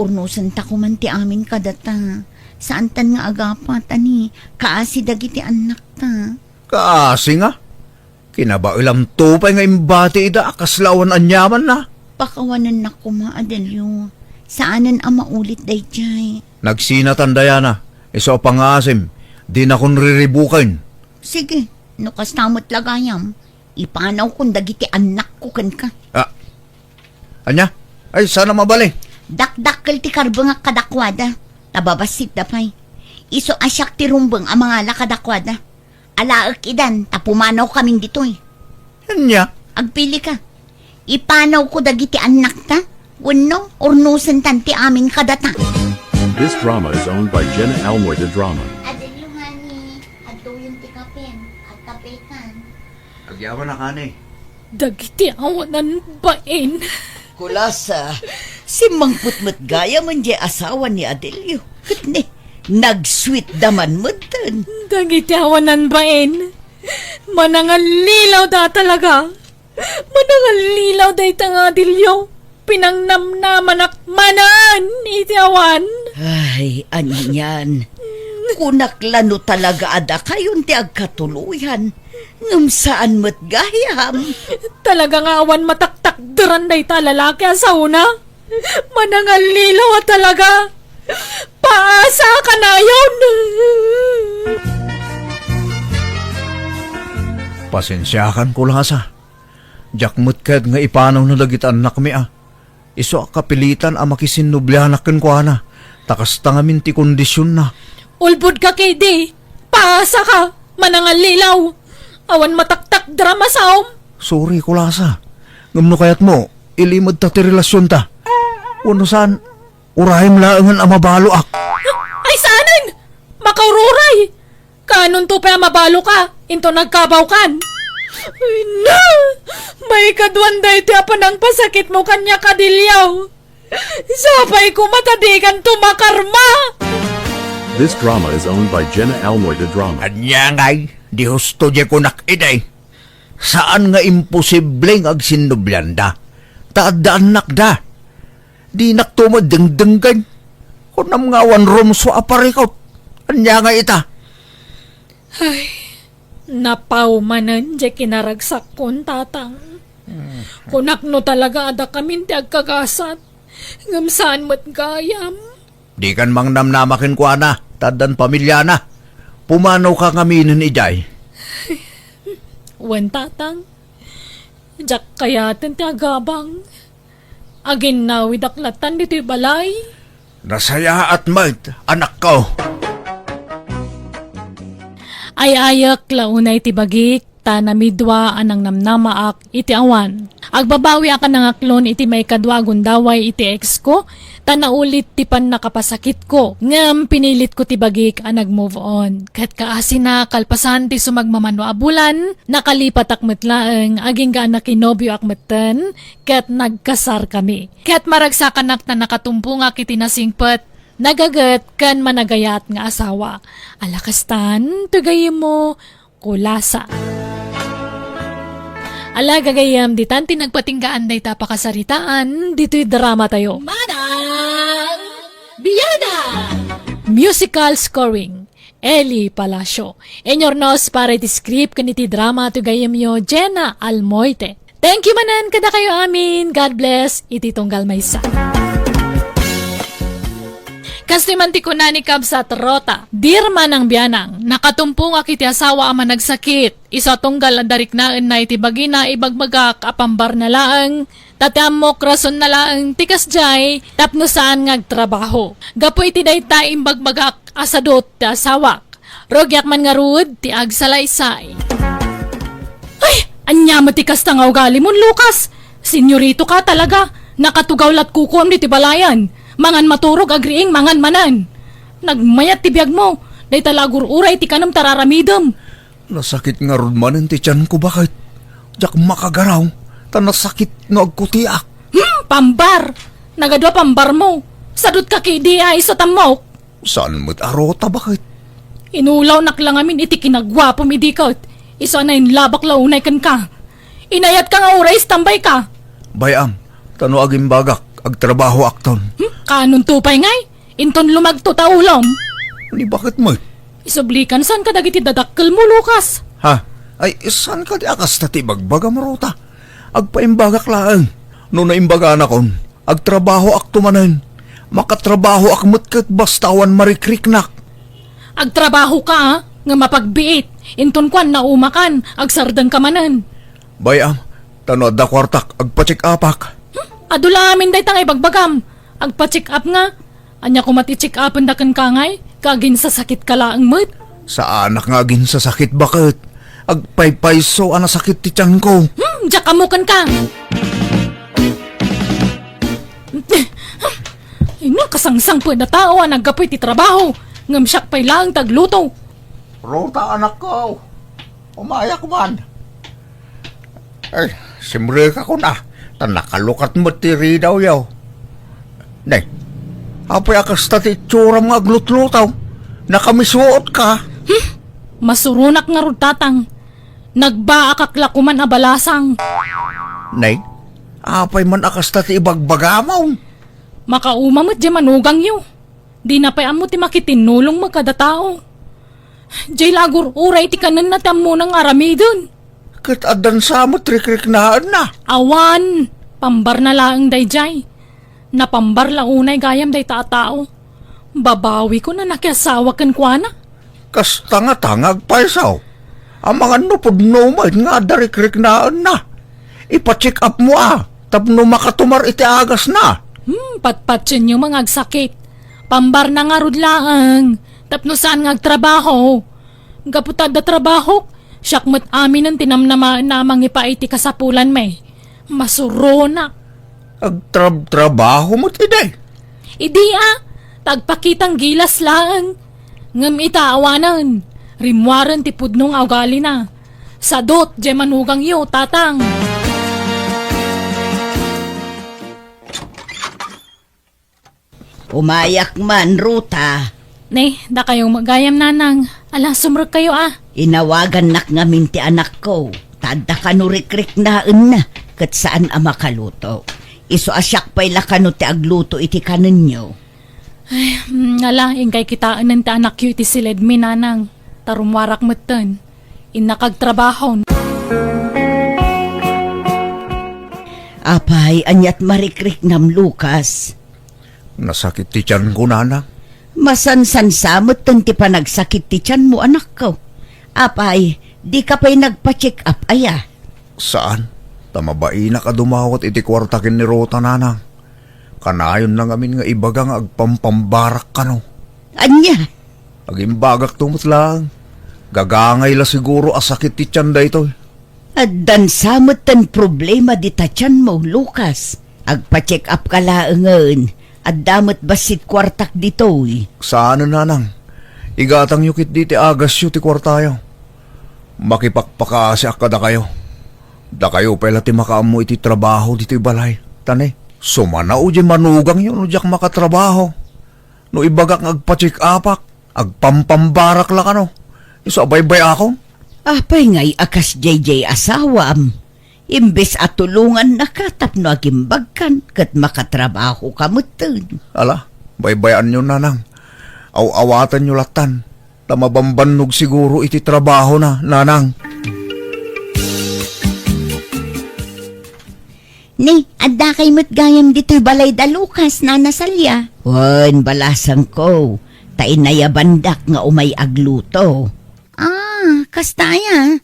Urnosenta koman ti amin kadata. Saantan nga agapat a ni kaasi dagiti annakta. Kaasi nga? Kinabaelamto pay nga imbati ida a kasla awan aniamanna. Pakawanennak koma, Adelio. Saanen a maulit daydiay. Nagsinatan, Diana. Isu a pangngaasim, dinakon riribuken. Sige, no kasta met la gayam, ipanawkon dagiti annakko kenka. Ah, ania? Ay, saan a mabalin? Dakdakkel ti karbengak kadakuada. Ta babassitda pay. Isu a siak ti rumbeng a mangala kadakuada. Alaek idan, ta pumanawkamin ditoy. Ania? Agpilika. Ipanawko dagiti annakta, wenno urnosentan ti amin kadata. This drama is owned by Jenna Almoy de Drama. Adelio, honey, adtoyon ti kapen. Agkapekan. Agyaman a, honey. Dagiti awanan bain. Kulasa, simmangpet met gayam diay asawa ni Adelio. Ket ne, nagsweet da man metten. Dagiti awanan bain. Manangallilaw da talaga. Manangallilaw dayta nga Adelio. Pinangnamnamanak manen iti awan. Ay, anian. Kunak la no talaga a dakayon ti agkatuloyan. Ngem saan met gayam. Talaga nga awan mataktakderan dayta a lalaki a saona. Manangallilaw a talaga. Paasa kanayon. Pasensiakan, Kulasa. Diak met ket nga ipanawna dagiti annakmi a. Isu a kapilitan a makisinnublianak kenkuana, ta kasta ngamin ti kondisionna. Ulbodka ketdi. Paasaka. Manangallilaw. Awan mataktakder a masaom. Sorry, Kulasa. Ngem no kayatmo, ilimedta ti relasionta. Wenno saan, urayem laengen a mabaloak. Ay, saanen! Makaururay! Kaanonto pay a mabaloka, inton agkabawkan? Ay, na! Maikaduan daytoy a panangpasakitmo kaniak, Adelio. Sapay koma ta dikanto makarma! This drama is owned by Jenna Almoy de Drama. Ania ngay, di husto diay kunak idi. Saan nga imposible nga agsinnublianda. Ta adda annakda. Dinakto madengdenggen. Kunam nga awan rumsua a parikut. Ania ngay ita? Ay, napaw manen diay kinaragsakkon, Tatang. Kunak no talaga a dakamin ti agkagasat, ngem saan met gayam. Dikan mangnamnama kenkuana, ta addan pamiliana. Pumanawka ngaminen idiay. Wen, Tatang. Diak kayaten ti agabang. Aginnawidak latan ditoy balay. Nasayaat met, anakko. Ay-ayek la unay ti bagik, ta namidua a nangnamnamaak iti awan. Agbabawiak a nangaklon iti maikadua a gundaway iti ex-ko, ta naulit ti pannakapasakitko, ngem pinilitko ti bagik a nag-move on. Ket kaasina, kalpasan ti sumagmamano a bulan, nakalipatak met laeng, agingga a nakinobioak metten, ket nagkasarkami. Ket maragsakanak ta nakatumpongak iti nasingpet, nagaget, ken managayat nga asawa. Ala kastan, ti gayyemmo, Kulasa. Ala, gagayyem, ditan ti nagpatinggaan dayta a pakasaritaan ditoy dramatayo. Manang Biada! Musical scoring, Eli Palacio. Inyurnos para iti script ken iti drama ti gayyemyo, Jenna Almoite. Thank you manen kadakayo amin. God bless iti tunggal maysa. Kastoy man ti kuna ni Kabsat Rota, "Dear Manang Bianang, nakatumpongak iti asawa a managsakit. Isu a tunggal adda riknaenna iti bagina, ibagbagak a pambarna laeng, ta ti ammok rasonna laeng ti kasdiay tapno saan nga agtrabaho. Gapu iti dayta, imbagbagak a sadut ti asawak. Rugiak man ngarud ti agsalaysay." Ay, ania met ti kasta nga ugalimon, Lucas? Senyorito ka talaga. Nakatugaw lat kukuam ditoy balayan. Mangan maturog, agriing, mangan manen. Nagmayat ti biagmo. Dayta la agur-uray ti kanem ta raramidem. Nasakit ngarud manen ti tianko, baket. Diak makagaraw, ta nasakit no agkutiak. Hmm, pambar! Nagadua pambarmo. Sadut ka ketdi a isu tammok. Saan met a Rota, baket? Inulawnak la ngamin iti kinaguapom idi ket isu a nainlabak la unay kenka. Inayatka nga uray istambayka. Bay-am, ta no agimbagak, agtrabahoakton. Hmm? Kaanonto pay ngay? Inton lumagto ta ulom. Ni baket met? Isublikan saan kadagiti dadakkelmo, Lucas. Ha? Ay, saan kadi a kasta ti ibagbagam, Rota? Agpaimbagak laeng. No naimbaganakon, agtrabahoakto manen. Makatrabahoak met ket basta awan marikriknak. Agtrabahoka, a, nga mapagbiit. Inton kuan, naumakan, agsardengka manen. Bay-am, ta no adda kuartak, agpa-check-upak. Hmm, adu la amin dayta nga ibagbagam. Agpa-check-up nga. Ania koma ti check-upenda kenka ngay? Kaginsasakitka laeng met. Saanak nga aginsasakit, baket. Agpaypayso a nasakit ti tianko. Hmm, diak ammo kenka. Inno kasangsangpet a tao a naggapu iti trabaho, ngem siak pay laeng ti agluto. Ruta, anakko, umayak man. Ay, simrekakon a, ta nakalukat met ti ridawyo. Nay, apay a kasta ti itsuram nga aglutluto? Nakamisuotka. Hmm? Masuronak ngarud, tatang. Nagbaakak la koman a balasang. Nay, apay man a kasta ti ibagbagam? Makauma met diay manugangyo. Dina pay ammo ti makitinnulong kada tao. Diay la agur-uray ti kanenna ti ammona nga aramiden. Ket addan sa met rikriknaenna. Awan, pambarna laeng daydiay. Napambar la unay gayam dayta a tao. Babawikon a nakiasawa kenkuana. Kasta ngata nga agpayso. Amangan no pudno met nga adda rikriknaenna. Ipa-check up mo a, tapno makatumar iti agasna. Hmm, patpatienyo nga agsakit. Pambarna ngarud laeng, tapno saan nga agtrabaho. Gapu ta adda trabahok, siak met aminen ti namnamaenna a mangipaay iti kasapulanmi. Masuronak. Agtrabtrabaho met idi. Idi a, ta agpakitang gilas laeng. Ngem ita awanen, rimmuaren ti pudno nga ugalina. Sadut diay manugangyo, tatang. Umayak man, Ruta. Ne, dakayo met gayam, nanang. Ala, sumrekkayo a. Inawagannak ngamin ti anakko, ta adda kano rikriknaenna, ket saan a makaluto. Isu a siak pay la kano ti agluto iti kanenyo. Ay, mm, ala, inkay kitaenen ti anakyo iti siledmi, nanang. Ta rummuarak metten. Innaka agtrabaho. Apay, aniat marikriknam, Lucas? Nasakit ti tianko, nanang. Masansansa metten ti panagsakit ti tianmo, anakko. Apay, dika pay nagpa-check up aya? Saan. Ta mabainak a dumawat iti kuarta ken ni Ruta, nanang. Kanayonna ngamin nga ibaga nga agpampambarak kano. Ania? Agimbagakto met laeng. Gagangay la siguro a sakit ti tian daytoy. Addan sa metten problema dita tianmo, Lucas. Agpa-check up ka laengen. Adda met bassit kuartak ditoy. Saanen, nanang. Igatangyo ketdi ti agasyo ti kuartayo. Makipakpakaasiak kadakayo. Dakayo pay la ti makaammo iti trabaho ditoy balay. Ta ne, sumanaw diay manugangyo no diak makatrabaho. No ibagak nga agpa-check-upak, agpampambarak la kano. Isu a baybay-akon. Apay ngay a kasdiay diay asawam? Imbes a tulongannaka tapno agimbagkan ket makatrabahoka metten. Ala, baybay-anyo, nanang. Aw-awatanyo lattan. Ta mabambannog siguro iti trabahona, nanang. Ni, addakay met gayam ditoy balay da Lucas, Nana Salia? Wen, balasangko, ta inayabandak nga umay agluto. Ah, kasta aya?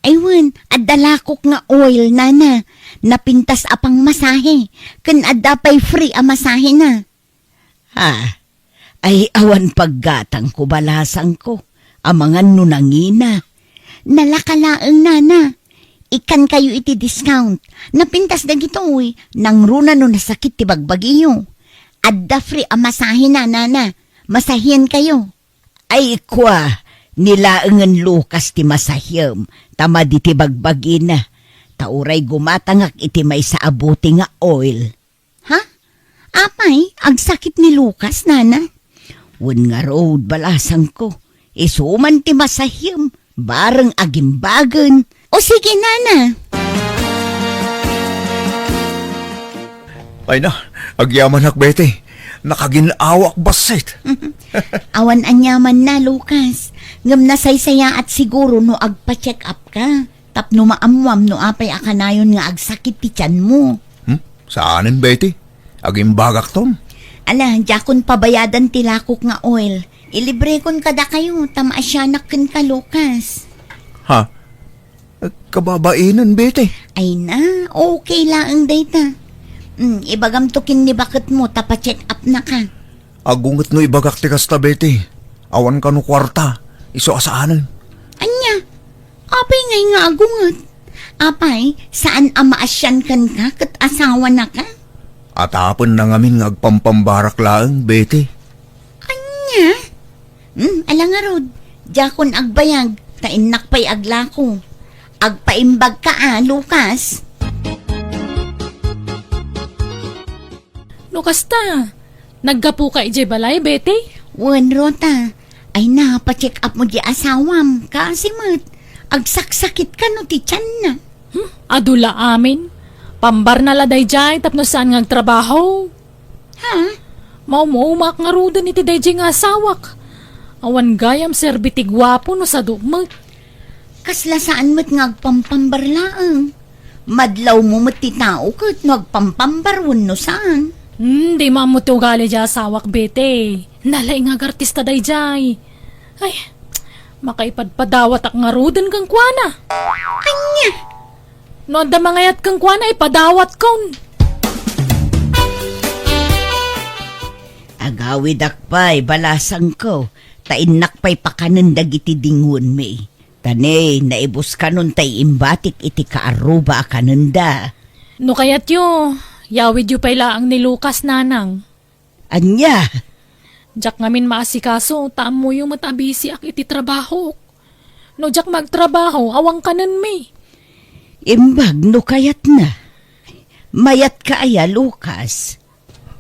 Ay wen, adda lakok nga oil, Nana. Napintas a pangmasahe. Ken adda pay free a masahena. Ah, ay awan paggatangko, balasangko. Amangan no nangina. Nalaka laeng, Nana. Ikkankayo iti discount. Napintas dagitoy, nangruna no nasakit ti bagbagiyo. Adda free a masahena, Nana. Masahiankayo. Ay kua, ni laengen Lucas ti masahiam, ta madi ti bagbagina. Ta uray gumatangak iti maysa a bote nga oil. Ha? Apay, agsakit ni Lucas, Nana? Wen ngarud, balasangko. Isu man ti masahiam, bareng agimbagen. O sige, Nana. Ay na, agyamanak, Betty. Nakagin-awak bassit. Awan aniamanna, Lucas. Ngem nasaysayaat siguro no agpa-check up ka. Tapno maammuam no apay a kanayon nga agsakit ti tianmo. Hmm? Saanen, Betty? Agimbagakton? Ala, diakon pabayadan ti lakok nga oil. Ilibrekon kadakayo, ta maasianak kenka, Lucas. Ha? Kababainen, Betty? Ay na, okay laeng dayta. Hmm, ibagamto ken ni baketmo, ta pa-check up na ka. Agunget no ibagak ti kasta, Betty. Awan kano kuarta, isu a saanen. Ania? Apay ngay nga agunget? Apay, saan a maasian kenka ket asawana ka? Atapen na ngamin nga agpampambarak laeng, Betty. Ania? Hmm, ala ngarud, diakon agbayag, ta innak pay aglako. Agpaimbag ka a, Lucas. No kasta, naggapuka idiay balay, Betty? Wen, Rota. Ay na, pa-check up mo di asawam. Kaasi met, agsaksakitka no ti tianna. Hmm, adu la amin. Pambarna la daydiay tapno saan nga agtrabaho. Ha? Maum-umak ngaruden iti daydiay nga asawak. Awan gayam serbi ti guapo no sadu met. Kasla saan met nga agpampambar laeng. Madlawmo met ti tao ket no agpampambar wenno saan. Hmm, dimo ammo ti ugali diay asawak, Betty. Nalaing nga agartista daydiay. Ay, makaipadpadawatak ngaruden kenkuana. Ania? No adda mangayat kenkuana, ipadawatkon. Agawidak pay, balasangko, ta innak pay pakanen dagiti dingonmi. Ta ne, naibuskanon tay imbatik iti kaarruba a kanenda. No kayatyo, yawidyo pay laeng ni Lucas, nanang. Ania? Diak ngamin maasikaso, ta ammoyo met a bisiak iti trabahok. No diak magtrabaho, awan kanenmi. Imbag no kayatna. Mayatka aya, Lucas?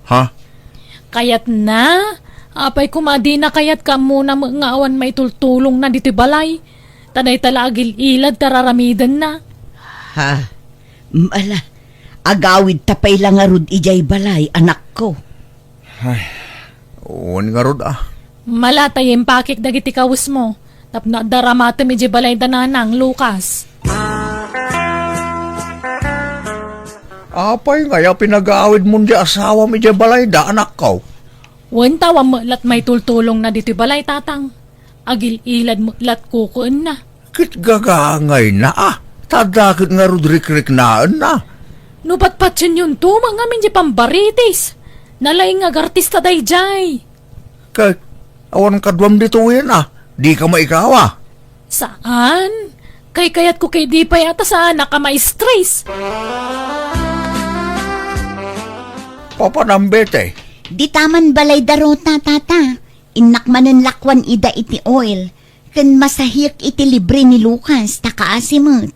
Ha? Kayatna? Apay koma a dina kayat, kaammo na met nga awan maitultulongna ditoy balay. Ta dayta la agil-ilad ti ar-aramidenna. Ha? Ala, agawidta pay la ngarud idiay balay, anakko. Ay, wen ngarud a. Mala ta impakik dagiti kawesmo, tapno adda ramatem idiay balayda nanang, Lucas. Apay ngay a pinagawidmon di asawam idiay balayda, anakko? Wen, ta awan met lat maitultulongna ditoy balay, tatang. Agil-ilad met lat kukuenna. Ket gagangayna a, ta adda ket ngarud rikriknaenna. No patpationyonto met ngamin di pambaritis, nalaing nga agartista daydiay. Ket awan kaduam ditoyen a, dika maikawa. Saan? Kaykayatko ket idi pay a ta saanak a ma-stress. Papanam, Betty? Dita man balayda, Rota, tata. Innak manen lakuan ida iti oil, ken masahik iti libre ni Lucas, ta kaasi met.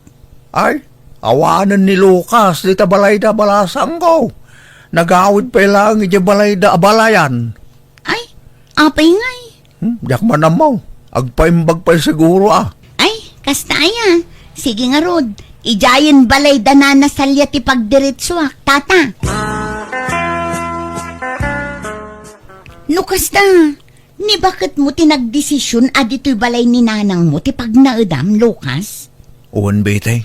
Ay, awanen ni Lucas dita balayda, balasangko. Nagawid pay laeng idiay balayda a balayan. Ay, apay ngay? Hmm, diak man ammo. Agpaimbag pay siguro a. Ay, kasta aya. Sige ngarud, idiayen balayda nana Salia ti pagdiretsuak, tata. No kasta, ni baketmo ti nagdesision a ditoy balay ni nanangmo ti pagnaedam, Lucas? Wen, Betty.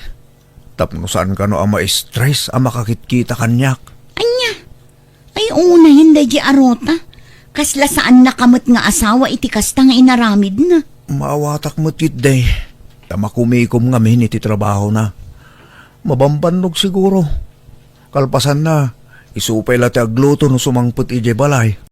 Tapno saan kano a ma-stress a makakitkita kaniak. Ania? Ay, unayen daydi a Rota. Kasla saannaka met nga asawa iti kasta nga inaramidna. Maawatak met ketdi. Ta makumikom ngamin iti trabahona. Mabambannog siguro. Kalpasanna, isu pay la ti agluto no sumangpet idiay balay.